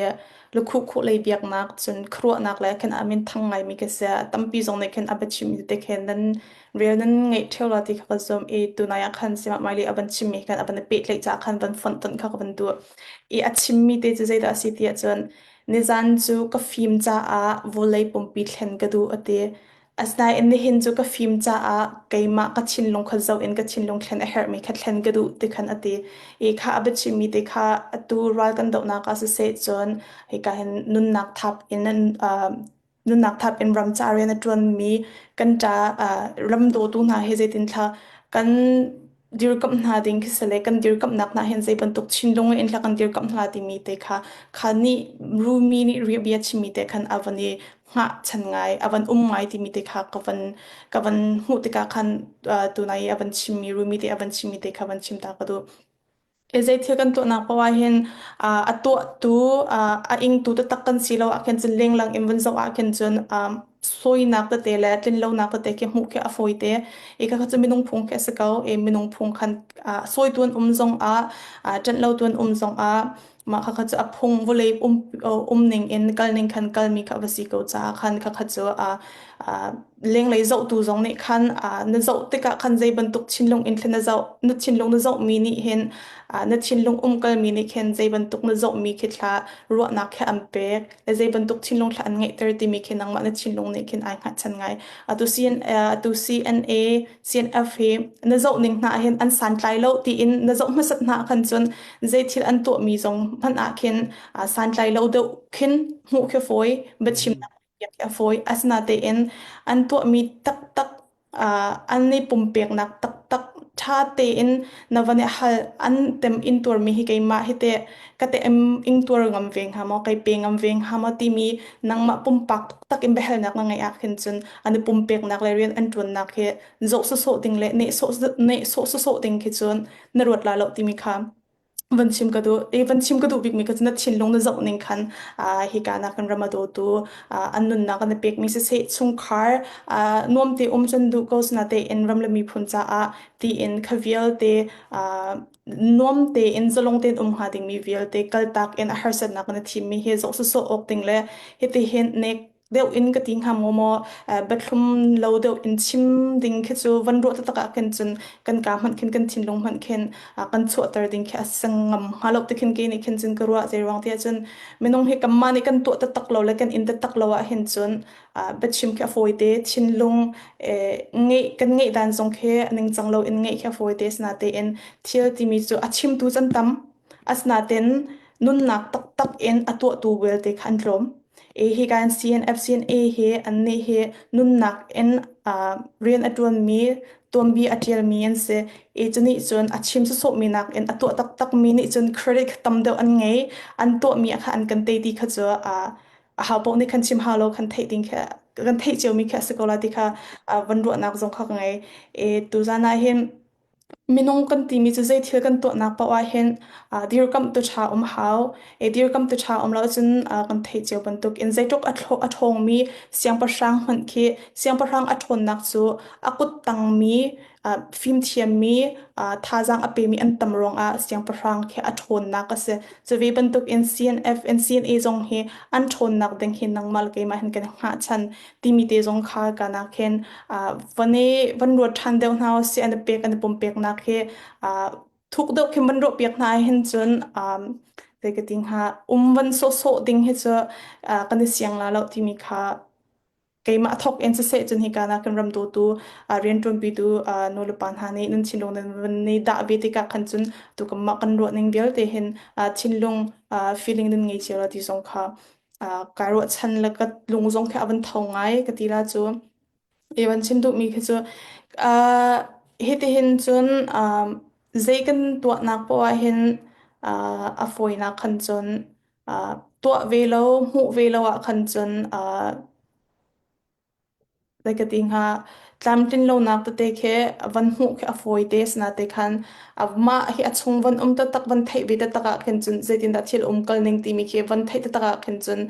lukhuh khuh lei biaknak cun khuaruahnak le khan a min thang ngaimi ka si. Tampi zong nih khan a va chimmi te khin nan rel nan ngeih ṭheo la ti kha ka zum i tunai ah khan Simah Miley a van chimmi khan a van i pehtlaih caah khan van fonh tonh kha ka van duh. I a chimmi te cu zeidah a si ti ahcun nizan cu ka fim caah vawlei pumpi thlen ka duh a ti. Asinain nihin cu ka fim caah keimah ka thinlung kha zoh in ka thinlung thlen a herhmi kha thlen ka duh ti khan a ti. I kha a biachimmi te kha atu ral kan dohnak ah siseh cun hika hin nunnak thap in uh, nunnak thap in ram ca rian a ṭuanmi kan ṭa uh, ram dawtu hna hi zeitin thla kan dirkamh hna ding khi si le kan dirkamhnak hna hin zei bantuk thinlung in hla kan dirkamh hna timi te kha kha nih Rumi nih bia chimmi te khan a van i hngahchan ngai a van um ngai timi te kha ka van ka van hmuh tikah khan uh, tunai a van chimmi Rumi te a van chimmi te kha van chim ta ka duh. E zei thil kan tuahnak paoh ah hin uh, a tuahtu uh, a ingtu taktak kan si lo ahkhin cun lenglang in vun zoh ahkhin cun um, sawinak tete le tlinlonak tete khi hmuh khi a fawi te. I kha cu minung phung khi a si ko. I minung phung khan uh, sawitu an um zong ah uh, ṭanh lotu an um zong ah mah kha kha cu a phung vawlei um um ning in kal ning khan kalmi kha va si ko caah khan kha kha cu uh, uh, lenglei zohtu zong nih khan uh, na zoh tikah khan zei bantuk thinlung in thlen na zoh na thinlung na zohmi nih hin uh, na thinlung umkalmi nih khin zei bantuk na zohmi khi thla ruahnak khi an pek le zei bantuk thinlung thla an ngeihter timi khi nangmah na thinlung nih khin ai hngatchan ngai atu CN atu CNA CNF hi na zoh ning hna hin an santlai lo tiin na zoh hmasat hna khan cun zei thil an tuahmi zong hmanh ah khin santlai lo deuh khin hmuh khi fawi biachim a fawi. Asinain an tuahmi taktak, an i pumpeknak taktak. Ṭha tein na van i hal an tem intuarmi hi keimah hi teh ka te ingtuar ngam ve hnga maw, kai pe ngam ve hnga maw timi nangmah pumpak taktak in biahalnak na ngeih ah khin cun an i pumpeknak le rian an ṭuannak hi zoh sawsawh ding le nehsawh nehsawh sawsawh ding khi cun na ruat la lo timi kha van chim ka duh. I van chim ka duh bikmi kha cu na thinlung na zoh ning khan hika na kan ram a dawtu an nunnak an i pekmi siseh chungkhar nuam te um cun duh ko sinatein ram le miphun caah tiin kha vialte nuam tein zalong tein um hnga dingmi vialte kaltak in a harsatnak na thimmi hi zoh sawsawh awk ding le hitihin nek deuh in ka ti hnga maw maw biathlum lo deuh in chim ding khi cu van ruah taktak ah khin cun kan ka hmanh khin kan thinlung hmanh khin kan chuahter ding khi a sang ngam hnga lo ti khin ke nih khin cun ka ruah zei ruang ti ahcun minung hi kanmah nih kan tuah taktak lo le kan in taktak lo ah hin cun biachim khi a fawi te thinlung ngeih kan ngeih dan zong khi ningcang lo in ngeih khi a fawi te sinatein thil timi cu a chimtu can tam asinatein nunnak taktak in a tuahtu vialte kha an tlawm. E hi kan CNF CNA hi annih hi nunnak in uh, rian a ṭuanmi tuanbi a ṭialmi an si. E cu nih cun a chim sawsawhmi nakin a tuah taktakmi nih cun credit tam deuh an ngei. An tuahmi kha an kan tei ti kha cu uh, a hau paoh nih khan chim hau lo khan theih ding kha kan theih ciomi khi a si ko la ti kha uh, van ruahnak zong kha ka ngei. E tuzan ah hin Minung kan timi cu zei thil kan tuahnak paoh ahhin dirkamhtu ṭha um a hau. Dirkamhtu ṭha um lo ahcun kan theih cio bantukin zeitluk a ṭhawngmi siangpahrang hmanh khi siangpahrang a ṭhawnnak cu a kut tangmi fimthiammi thazaang a pemi an tam ruangah siangpahrang khi a ṭhawnnak a si. Cu ve bantukin CNF and CNA zong hi an ṭhawnnak ding hi nangmah le keimah hin kan i hngahchan. Timi te zong kha kana khin van i van ruat ṭhan deuh hna usih an i pek an i pumpeknak hi thuk deuh khin van ruah piak hna hin cun zei ka ti hnga um van sawhsawh ding hi cu kan i siang la lo timi kha keimah thok in siseh cun hika na kan ram dawtu rianṭuanpitu nu le pa hna nih nan thinlung nan van i dah ve tikah khan cun tu kanmah kan ruah ning vialte hin thinlung feeling nan ngei cio la ti zong kha Kai ruahchan le ka lung zong khi a van tho ngai ka ti la cu. I van chim duhmi khi cu uh, hitihin cun um, zei kan tuahnak poah ah hin uh, a fawinak khan cun uh, tuah ve lo, hmuh ve lo ah khan cun uh, Zei ka ti hnga, tlamtlin lonak tete khi van hmuh khi a fawi te sinate khan mah hi a chung van um taktak van theih ve taktak ah khin cun zeitindah thil um kal ning timi khi van theih taktak ah khin cun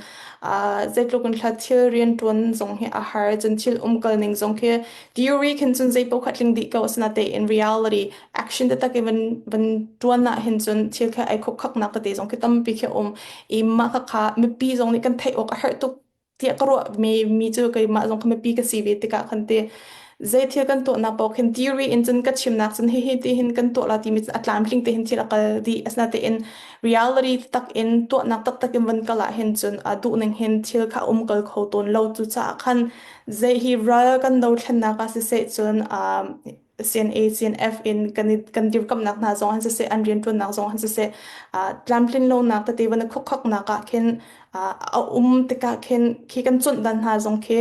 zeitluk in hla thil rianṭuan zong hi a har cun thil um kal ning zong khi theory khin cun zei paoh kha tling dih ko asinatein in reality action taktak i van van ṭuan ah hin cun thil khi ai khukkhaknak tete zong khi tampi khi a um i mah khakha mipi zong nih kan theih awk a herh tuk tiah ka ruah mi mi cu keimah zong kha mipi ka si ve tikah khan ti zei thil kan tuahnak paoh khin theory in cun ka chimnak cun hihi ti hin kan tuah la timi cun a tlamtling te hin thil a kal dih asinatein reality tak in tuahnak taktak in van kal ah hin cun a duh ning hin thil kha um kal kho tawn lo cu caah khan zei hi ral kan dothlennak ah siseh cun CNA, CNF in kan i, kan dirkamhnak hna zong han siseh, an rianṭuannak zong han siseh, tlamtlin lonak tete van i khukhaknak ah khin a um tikah khin khi kan cuanh dan hna zong khi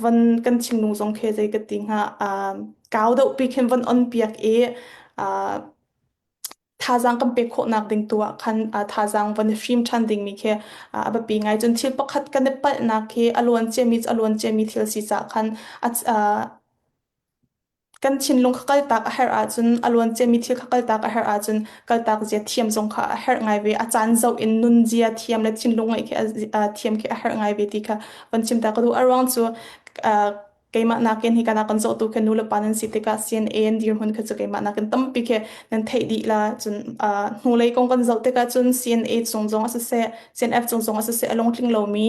van kan thinlung zong khi zei ka ti hnga kau deuh pi khin van on piak i thazaang kan pek khawhnak ding tu ah khan thazaang van i hrim ṭhan dingmi khi a biapi ngai. Cun thil pakhat kan i palhnak khi a luan ciami cu a luan ciami thil si caah khan Kan thinlung kha kaltak a herh ahcun a luan ciami thil kha kaltak a herh ahcun kaltak zia thiam zong kha a herh ngai ve. A caan zoh in nun zia thiam le thinlung ngeih khi a thiam khi a herh ngai ve ti kha van chim ta ka duh. A ruang cu keimah nakin hi kana kan zohtu khi nu le pa nan si tikah CNA an dirhmun kha cu keimah nakin tampi khi nan theih dih la. Cun hnulei kong kan zoh tikah cun CNA cung zong a siseh, CNF cung zong a siseh a lungtling lomi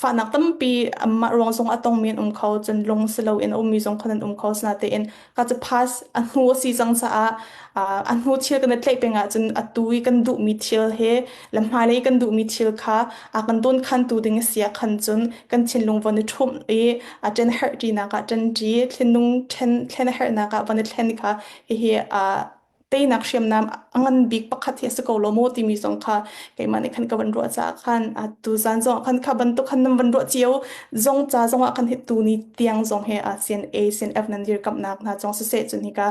fahnak tampi amah ruang zong a tongmi an um kho cun lung si loin a ummi zong khan an um kho sinatein ka cu pass a hnu a si cang caah a hnu thil kan i tlaih peng ahcun atu i kan duhmi thil he le hmailei kan duhmi thil kha a kan dawnkhantu ding a si ah khan cun kan thinlung von i ṭhumh i a ṭen herh ṭinak ah ṭen ṭi thinlung ṭhen thlen a herhnak ah von i thlen kha hihi teinak hriamnam a ngan bik pakhat hi a si ko lo maw timi zong kha keimah nih khan ka van ruah caah khan tu zan zong ah khan kha bantuk khan nan van ruah cio zong ca zong ah khan hi tu ni tiang zong he CNA CNF nan dirkamhnak hna zong siseh cun hika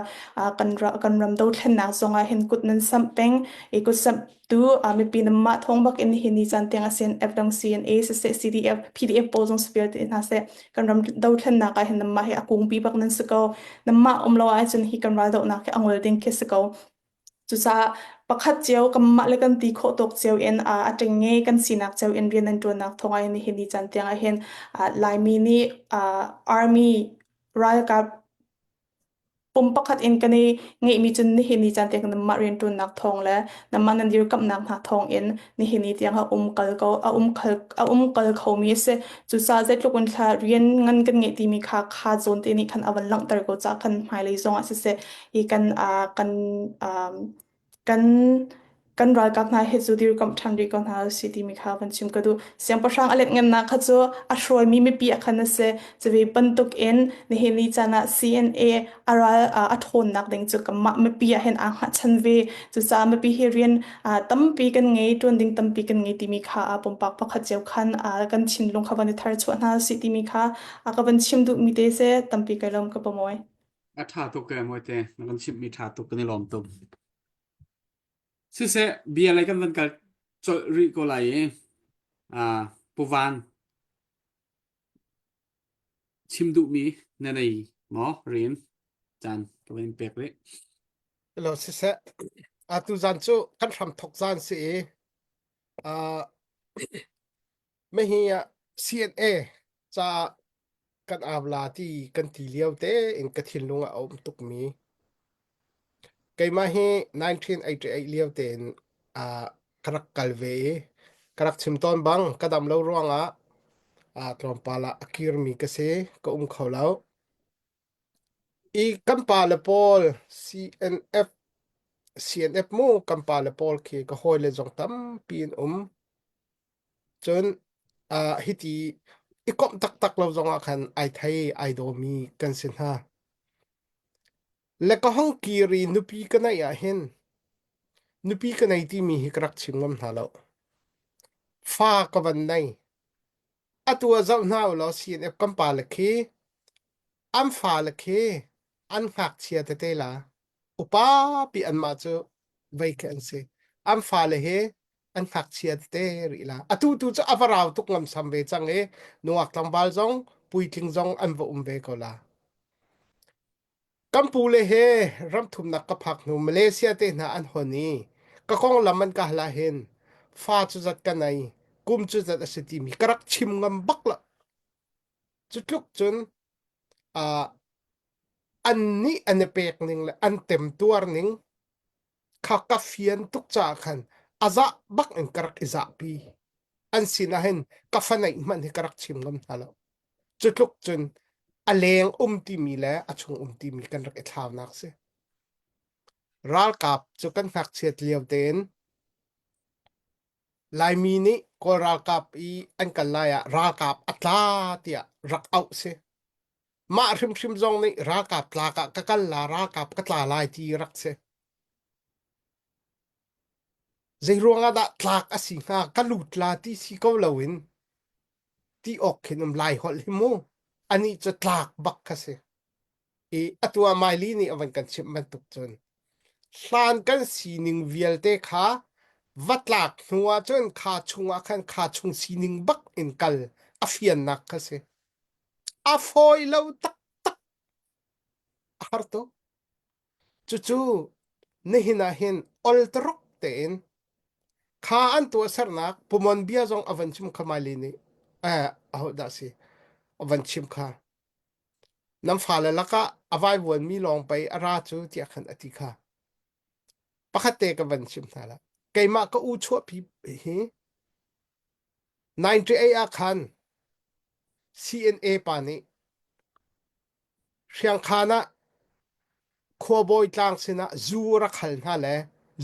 kan kan ram dothlennak zong ah hin kut nan samh peng i kut samh tu mipi nan mah thawng bak in hi ni caan tiang a CNF dang CNA siseh CDF PDF pawl zong si vialte hna seh kan ram dothlennak ah hin nanmah hi a kungpi bak nan si ko nanmah um lo ahcun hi kan raldohnak hi a ngol ding khi si ko Cucaah pakhat cio kanmah le kan ti khawh tawk cio in a ṭengnge kan sinak cio in rian an ṭuannak thawng ah hin nihin ni caan tiang ah hin Laimi nih army ralkap pum pakhat in kan i ngeihmi cun nihin ni caan tiang nanmah rianṭuannak thawng le nanmah nan dirkamhnak hna thawng in nihin ni tiang a um kal ko a um khal a um kal khomi a si. Cucaah zeitluk in thla rian ngan kan ngeih timi kha kha zawn te nih khan a van langhter ko caah khan hmailei zong ah siseh hi kan kan kan kan ralkap hna hi cu dirkamh ṭhan rih ko hna usih timi kha van chim ka duh. Siangpahrang a letngannak kha cu a hruaimi mipi a khan a si. Cuve bantuk in nihin ni caan ah CNA a ral a ṭhawnnak ding cu kanmah mipi ah hin aa hngatchan ve. Cucaah mipi hi rian tampi kan ngei, ṭuan ding tampi kan ngei timi kha pumpak pakhat cio khan kan thinlung kha van i tharchuah hna usih timi kha a ka van chim duhmi te si. Tampi kai lawm ka pamoy. A ṭha tuk e Mawite, na kan chimhmi ṭha tuk kan i lawm tuk. Siseh, bia lei kan van kal colh rih ko lai i uh, Pu Van, chim duhmi na nei maw rin caan ka van in pek rih. Lo siseh, atu zan cu kan hram thok zan si i uh, Mahi ah CNA caah kan avla ti kan ti lio tein ka thinlung ah a um tukmi. Keimah hi 1988 lio tein ah ka rak kal ve i ka rak chim tawn bang ka dam lo ruangah ah tlawmpal ah a kirmi ka si, ka um kho lo. I kan pale pawl CNF CNF mu kan pale pawl khi ka hawile zong tampi an um. Cun uh, hiti i komh taktak lo zongah khan ai thei ai dawmi kan si hna. Le ka hong kir i nupi ka neih ah hin nupi ka nei timi hi ka rak chim ngam hna lo. Fa ka van nei. Atu ah zoh hna u law CNF kan pale khi an fale khi an ngakchia tete la upa pi anmah cu vei khi an si. An fale hi an ngakchia tete rih la. Atu tu cu a va rau tuk ngamsam ve cang i nungak tlangval zong puitling zong an va um ve ko la. Kan pu le he ramthumnak ka phak hnu Malaysia te hna an hon i ka konglam an ka hal ahhin fa cu zat ka nei, kum cu zat a si timi ka rak chim ngam bak lo. Cu tluk cun uh, an nih an i pek ning le an temtuar ning kha ka fian tuk caah khan a zah bak in ka rak i zahpi. An sinah hin ka fa neih hmanh hi ka rak chim ngam hna lo. Cu tluk cun a leng um timi le a chung um timi kan rak i thlaunak si. Ralkap cu kan ngakchiat lio tein Laimi nih Kawl ralkap i an kal lai ah ralkap a tla tiah rak auh si. Mah hrimhrim zong nih ralkap tlak ah ka kal la, ralkap ka tla lai ti rak si. Zei ruangah dah tlak a si hnga, ka lut la ti si ko loin ti awk khin um lai holh hi mu. Anih cu tlak bak kha si. I atu ah Miley nih a van kan chimh bantuk cun hlan kan sining vialte kha va tlak hnu ah cun kha chung ah khan kha chung sining bak in kal a fiannak kha si. A fawi lo taktak. A har tuk. Cucu nihin ah hin olteruk tein kha an tuahsernak Pumon bia zong a van chim kha Miley nih eh aho dah si a van chim kha nan fale lakah a vaivuanmi lawng pei a ra cu tiah khan a ti kha. Pakhat te ka van chim hna la. Keimah ka u chuahpi hi 98 ah khan CNA pa nih Hriangkhan ah khuabawi tlang sinah zu rak hal hna le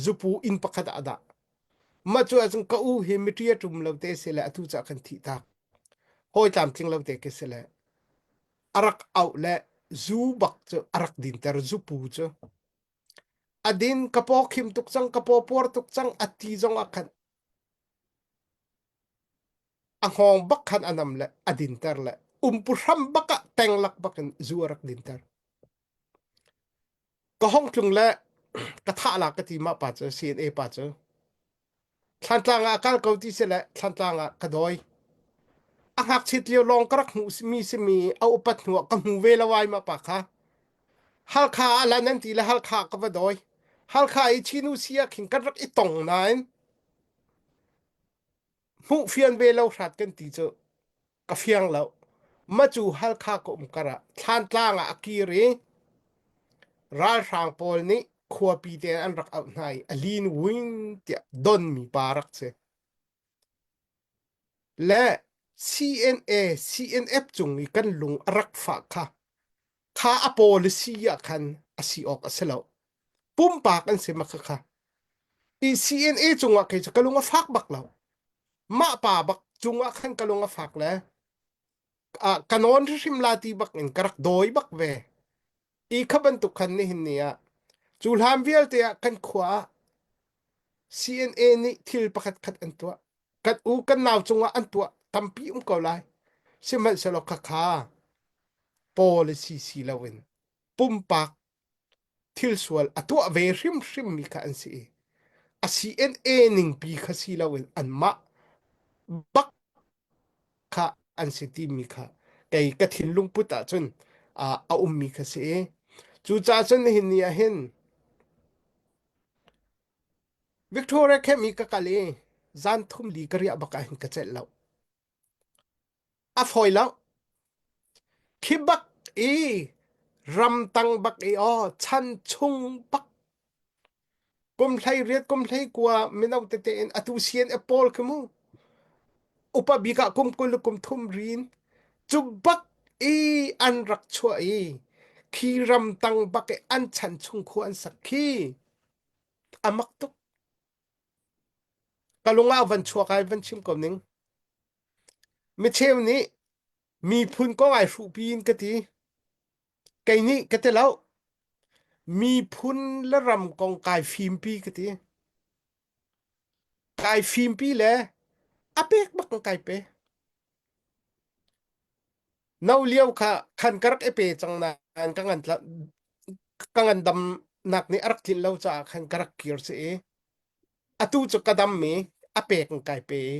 zupu inn pakhat ah a dah. Mah cu ahcun ka u hi miṭi a ṭum lo te si le atu cu a kan thih tak. Hawi tlamtling lo te khi si le a rak auh le zu bak cu a rak dinter zupu cu. A din ka paw khim tuk cang ka paw puar tuk cang a ti zong ah khan a hngawng bak khan a nam le a dinter le umpu hram bak ah teng lak bak in zu a rak dinter. Ka hong tlung le ka thah la ka ti mah pa cu CNA pa cu Thlantlang ah a kal ko ti si le Thlantlang ah ka dawi. A ngakchit lio lawng ka rak hmuh mi simi a upat hnu ah ka hmu ve lo ai mah pa kha. Halkha ah lan an ti le Halkha ka va dawi. Halkha i Chinu si ah khin kan rak i tong nain hmuh fian ve lo hrat kan ti cu ka fiang lo. Ma cu Halkha ka um kar ah Thlantlang ah a kir i ralhrang pawl nih khuapi te an rak auh hna i a lin wing tiah donmi pa rak si. Le CNA, CNF cung i kan lung a rak fah kha kha a policy ah khan a si awk a si lo. Pumpak an si ma kha kha. I CNA cungah kei cu ka lung a fak bak lo. Mah pa bak cungah khan ka lung a fak le ah ka nawn hrim la ti bak in ka rak dawi bak ve. I kha bantuk khan nihin ni ah cu hlan vialte ah kan khua ah CNA nih thil pakhat khat an tuah. Kan u kan nau cungah an tuah tampi um ko lai. Sihmanhsehlaw khakha policy si loin pumpak thil sual a tuah ve hrimhrim mi kha an si i a CNA ningpi kha si loin anmah bak kha an si timi kha kei ka thinlung put ahcun a ummi kha si i cucaah cun nihin ni ah hin Victoria camp i ka kal i zan thum li ka riah bak ah hin ka celh lo. A fawi lo. Khi bak i ramtang bak i aw chan chung bak kum hlei riat kum hlei kua mino tete in atu CNF pawl khi mu upa bik ah kum 20 le kum thum rin cu bak i an rak chuah i khi ramtang bak i an chan chung khua an sak khi a mak tuk ka lung ah van chuak ai van chim ko ning micheu nih miphun kong ai hruhpi in ka ti kei nih ka ti lo miphun le ram kong kai fimpi ka ti kai fimpi le a pek bak kai pe no lio kha khan ka rak i pe cang nain ka ngan ka ngan dam nak nih a rak tlin lo caah khan ka rak kir si i atu cu ka dam mi a pek in kai pe i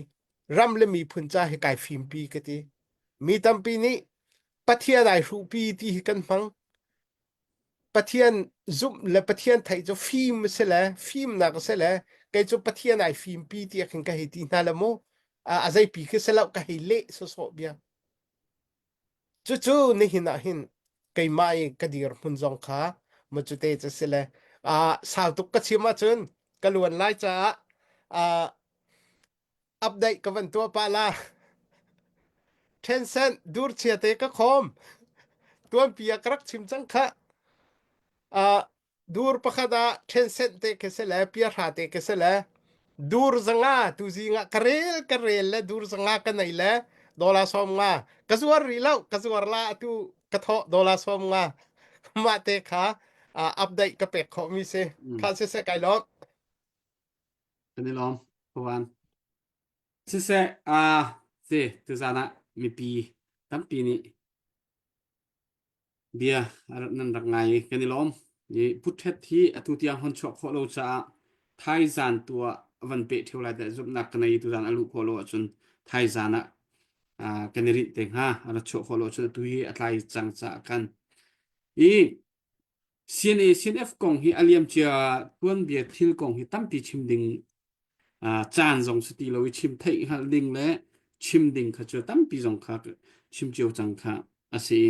ram le miphun ca hi kai fimpi ka ti mi tampi nih Pathian ai hruhpi ti hi kan hmang Pathian zumh le Pathian theih cu fim a si le fimnak a si le kei cu Pathian ai fimpi ti khin ka hei ti hna le mu a zeipi khi si lo ka hei leh sawsawh bia Cucu nihin ah hin keimah i ka dirhmun zong kha macute cu si le uh, sau tuk ka chim ahcun ka luan lai caah uh, update ka van tuah pah la. Tencent dur chia te ka khawm. Tuanpi ah ka rak chim cang kha. Uh, Dur pakhat ah ṭhensenh te khi si le piahra te khi si le dur zanga tuzing ah ka rel ka rel le dur zanga ka nei le dollar 50 ka zuar rih lo ka zuar la atu ka thawh dollar 50 mah te kha uh, update ka pek khawh mi si kha si se kai lawm Kan i lawm Pawan siseh uh, si tuzan ah mipi tampi nih Bia nan rak ngai i kan i lawm. I Puthet hi atu tiang hon chuah khawh lo caah thaizan tu ah a van peh ṭheo lai tiah zumhnak ka nei i tuzan a luh khawh lo ahcun thaizan ah ah kan i rinh te hnga. A rat chuah khawh lo ahcun atu hi a tlai cang caah khan. I CNA CNF kong hi a liamcia tuanbia thil kong hi tampi chim ding ah caan zong si ti lo i chim theih hngalh ding le chim ding kha cu tampi zong kha chim cio cang kha a si.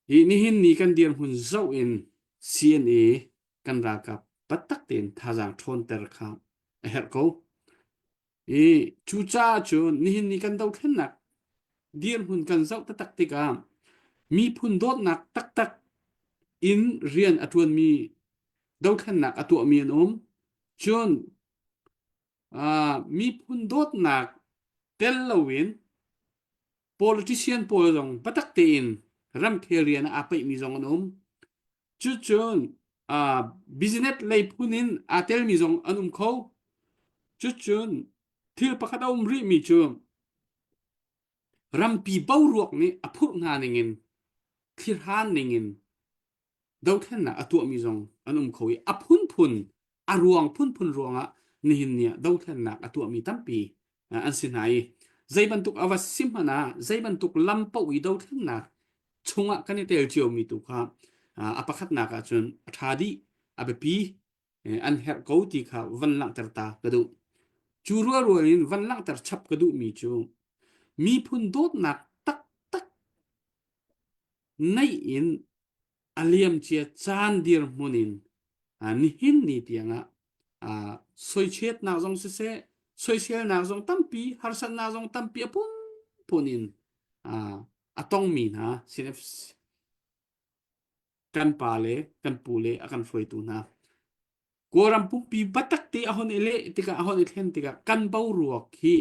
Hi nihin ni kan dirhmun zoh in CNA kan ralkap taktak tein thazaang ṭhawnter kha a herh ko. I cucaah cun nihin ni kan dothlennak dirhmun kan zoh taktak tikah miphun dawtnak taktak in rian a ṭuanmi dothlennak a tuahmi an um. Cun uh, miphun dawtnak tel loin politician pawl zong biatak tein ramkhel rian ah aa paihmi zong an um. Cucun. Uh, business lei phun in aa telmi zong an um kho. Cucun thil pakhat a um rihmi cu rampi boruak nih a phurh hna ningin thlirhan ningin dothlennak a tuahmi zong an um kho i a phunphun a ruang phunphun ruangah nihin ni ah dothlennak a tuahmi tampi an si hna i zei bantuk a va si hmanh ah zei bantuk lam paoh i dothlennak chungah kan i tel ciomi tu kha a pakhatnak ah cun a ṭha dih a biapi an herh ko ti kha van langhter ta ka duh. Cu rualrual in van langhter chap ka duhmi cu miphun dawtnak taktak neih in a liamcia caan dirhmun in nihin ni tiangah soichiatnak zong siseh soiselnak zong tampi harsatnak zong tampi a phunphun in a tongmi hna kan pa le kan pu le a kan hruaitu hna Kawlram pumpi biatak te a hon i leh tikah a hon i thlen tikah kan boruak hi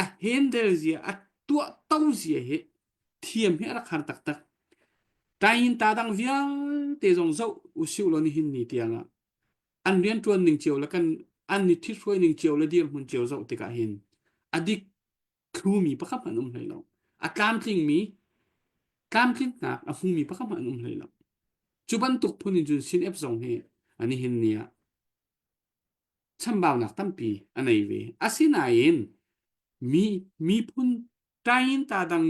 a handle zia a tuahto zia hi thiam hi a rak har taktak. Tain ta dang vialte zong zoh usih law nihin ni tiangah an rianṭuan ning cio le kan an ni ṭhithruai ning cio le dirhmun cio zoh tikah hin a dik thlumi pakhat hmanh um hlei lo. A tlamtlingmi tlamtlinnak a hmumi pakhat hmanh um hlei lo. Cu bantuk phun in cun Sin-ep zong hi ani hin ni ah chambaunak tampi a nei ve. Asinain mi miphun tain ta dang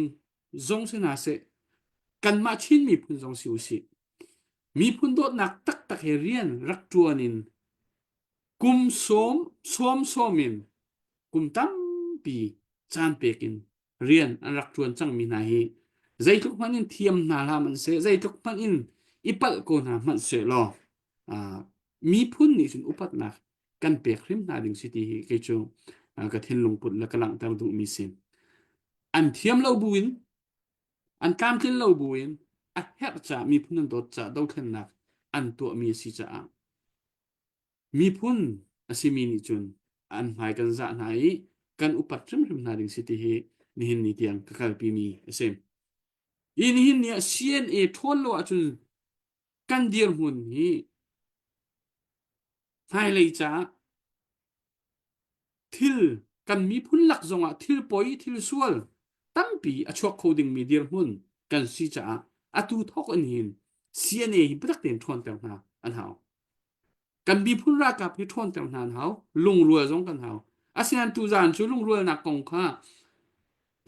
zong si hna seh kanmah Chin miphun zong si usih miphun dawtnak taktak he rian rak ṭuan in kum sawm sawm sawm in kum tampi caan pek in rian an rak ṭuan cangmi hna hi zeitluk hmanh in thiam hna hlah hmanh seh zeitluk hmanh in i palh ko hna hmanh seh law miphun nih cun upatnak kan pek hrim hna ding si ti hi kei cu ka thinlung put le ka langhter duhmi si. An thiam lo buin an tlamtlin lo buin a herh caah miphun an dawt caah dothlennak an tuahmi a si caah miphun a simi nih cun an hmai kan zah hna i kan upat hrimhrim hna ding si ti hi nihin ni tiang ka kalpimi a si. Hi nihin ni ah CNA ṭhawn lo ahcun kan dirhmun hi hmailei caah thil kan miphun lak zongah thil poi thil sual tampi a chuak kho dingmi dirhmun kan si caah atu thawk in hin CNA hi biatak tein ṭhawnter hna an hau. Kan miphun ralkap hi ṭhawnter hna an hau, lungrual zong kan hau. Asinain tuzaan cu lungrualnak kong kha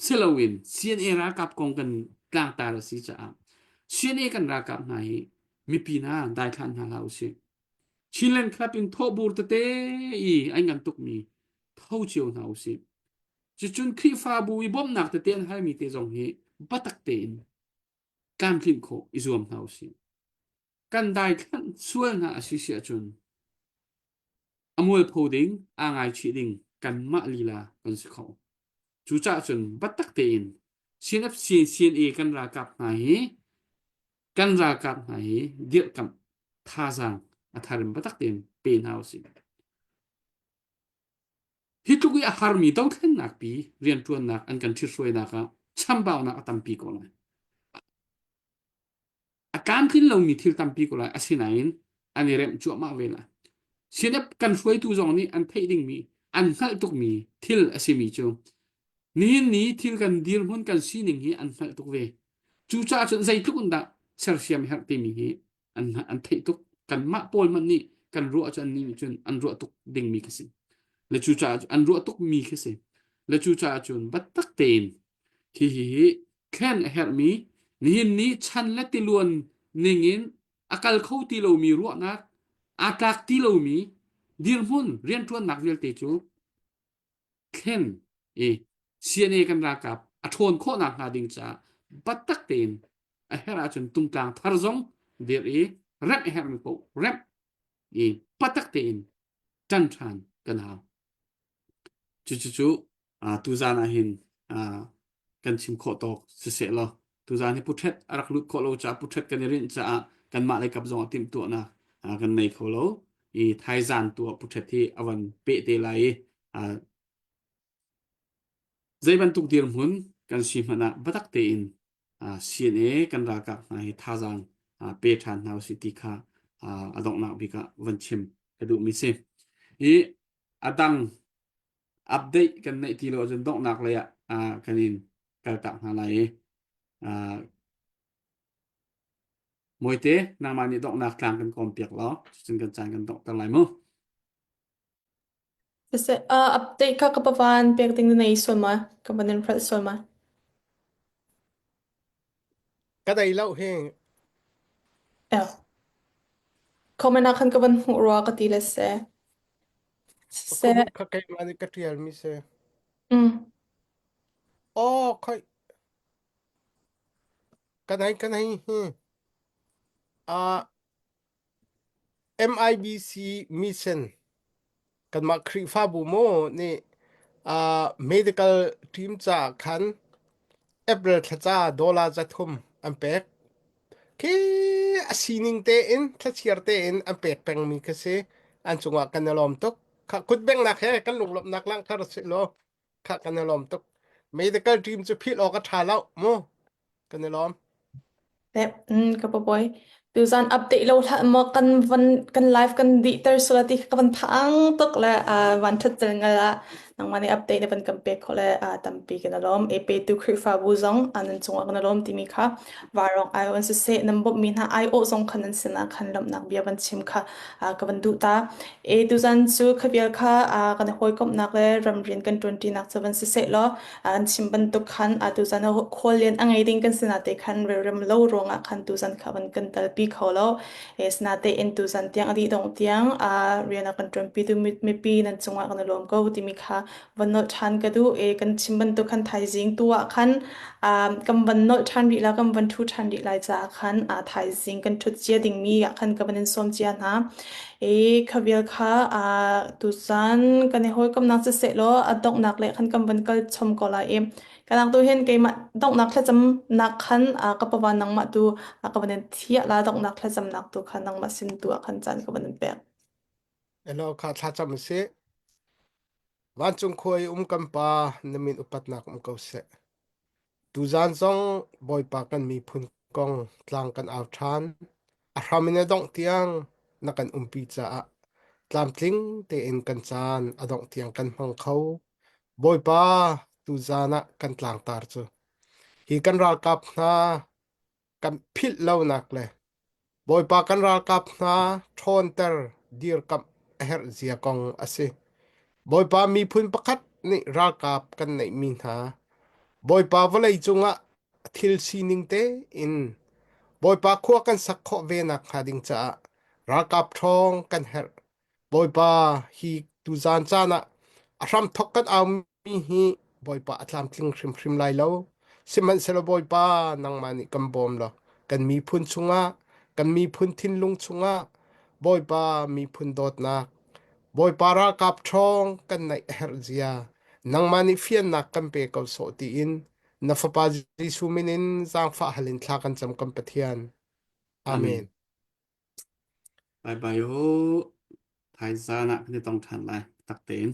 si loin CNA ralkap kong kan tlangtar a si caah CNA kan ralkap hna hi mipi hna daithlan hna hlah usih. Chinland Club in thawhbur tete i an ngan tukmi tho cio hna usih. Cucun Khrihfabu i bawmhnak tete an halmi te zong hi biatak tein tlamtlinh khawh i zuam hna usih. Kan daithlanh sual hna a si si ahcun a mualpho ding, aa ngaichih ding kanmah lila kan si kho. Cucaah cun biatak tein CNFC CNA kan ralkap hna hi kan ralkap hna hi dirhkamh thazaang a thar in biatak tein pe hna usih. Hi tluk i a harmi dothlennak pi rianṭuannak an kan ṭhithruainak ah chambaunak a tampi ko lai. A tlamtlin lomi thil tampi ko lai. Asinain an i remh cuahmah ve lai. CNF kan hruaitu zong nih an theih dingmi, an hngalh tukmi thil a simi cu nihin ni thil kan dirhmun kan sining hi an hngalh tuk ve. Cucaah cun zeitluk in dah sersiam herh timi hi an an theih tuk. Kanmah pawl hmanh nih kan ruah cu annih nih cun an ruah tuk dingmi khi si. Le cucaah an ruah tukmi khi si. Le cucaah cun biatak tein hi hi hi thlen a herhmi nihin ni chan le tiluan ningin a kal kho ti lomi ruahnak aa tlak ti lomi dirhmun rianṭuannak vialte cu thlen i CNA kan ralkap a ṭhawn khawhnak hnga ding caah biatak tein a herh ahcun tungtlang thar zong dirh i remh a herhmi paoh remh i biatak tein ṭan ṭhan kan hau. Cucucu tuzaan ah hin kan chim khawh tawk siseh law tuzaan hi puṭhet a rak lut khawh lo caah puṭhet kan i rinh caah kanmah lei kap zong ah timhtuahnak kan nei kho lo i thaizaan tu ah puṭhet hi a van peh te lai i zei bantuk dirhmun kan si hmanh ah biatak tein CNA kan ralkap hna hi thazaang pe ṭhan hna usih ti kha a donghnak bik ah van chim ka duhmi si. Hi a dang update kan neih ti lo ahcun donghnak lei ah kan in kaltak hna lai i Mawite, nangmah nih donghnak tlang kan kawm piak law cucun kan caan kan donghter lai mu. Siseh, uh, update kha ka pavan pek ding na nei sual ma? Ka van in hrelh sual ma? Ka dei lo hi. El. Comment ah khan ka van hmuh rua ka ti le se. Siseh. Comment kha keimah nih ka ṭial mi si. Mm. Aw, khoi. Kan hei kan hei hi. Ah, MIBC mission kanmah Khrihfabu maw nih ah medical team caah khan April thla ca dollar 300 an pek. Khi a sining tein thlachiar tein an pek pengmi khi si. An cungah kan i lawm tuk. Kha kutbengnak he kan lunglawmhnak langhter sih law kha kan i lawm tuk. Medical team cu philh awk a ṭha lo mu. Kan i lawm. Ka papawi. Tuzan update lo hlah maw kan van kan live kan dihter sula ti ka van phang tuk le van that tel ngal ah nangmah nih update na van kan pek kho le tampi kan lawm. E petu Khrihfabu zong nan cungah kan lawm timi kha varong ai on siseh nan bawmhmi hna ai awh zong khan nan sinah khan lawmhnak bia van chim kha ka van duh ta. E tuzan cu khavial kha kan hawikomhnak le ramrian kan ṭuanṭinak cu van siseh law an chim bantuk khan atu zan khuallian a ngei ding kan sinah te khan relrem lo ruangah khan tuzan kha van kan talpi kho lo e sinate in tuzan tiang a dih dong tiang a rian a kan ṭuanpi tu mipi nan cungah kan i lawm ko timi kha van nolh ṭhan ka duh e kan chim bantuk khan thaizing tu ah khan kan van nolh ṭhan rih la kan van ṭhu ṭhan rih lai caah khan thaizing kan ṭhut cia dingmi ah khan ka van in sawm cia hna I kha vial kha tuzan kan i hawikomhnak siseh law a donghnak le khan kan van kal chom ko lai i kanak tu hin keimah donghnak thlacamnak khan ka pawa nangmah tu ka van in thiah la donghnak thlacamnak tu kha nangmah sin tu ah khan caan ka van in pek. Elo kha thlacam si. Vancung khua i um kan pa na min upatnak um ko seh. Tuzaan zong Bawipa kan miphun kong tlang kan au ṭhan. A hram in a dongh tiang na kan umpi caah tlamtling tein kan caan a dongh tiang kan hmang kho. Bawipa, tuzaan ah kan tlangtar cu hi kan ralkap hna kan philh lonak le Bawipa kan ralkap hna ṭhawnter dirkamh a herh zia kong a si. Bawipa miphun pakhat nih ralkap kan neihmi hna Bawipa vawlei cungah thil sining tein Bawipa khua kan sak khawh ve nakhnga ding caah ralkap ṭhawng kan herh. Bawipa hi tuzaan caan ah a hramthawk kan aumi hi Bawipa a tlamtling hrimhrim lai lo. Sihmanhsehlaw Bawipa nangmah nih kan bawm law kan miphun chungah kan miphun thinlung chungah Bawipa miphun dawtnak Bawipa ralkap ṭhawng kan neih a herh zia nangmah nih fiannak kan pe ko sawh tiin na fapa Jesuh min in zaangfah hal in thla kan cam kan Pathian. Amen. Amen. Bye bye ho. Thaizan ah kan i tong ṭhan lai. Tak tein.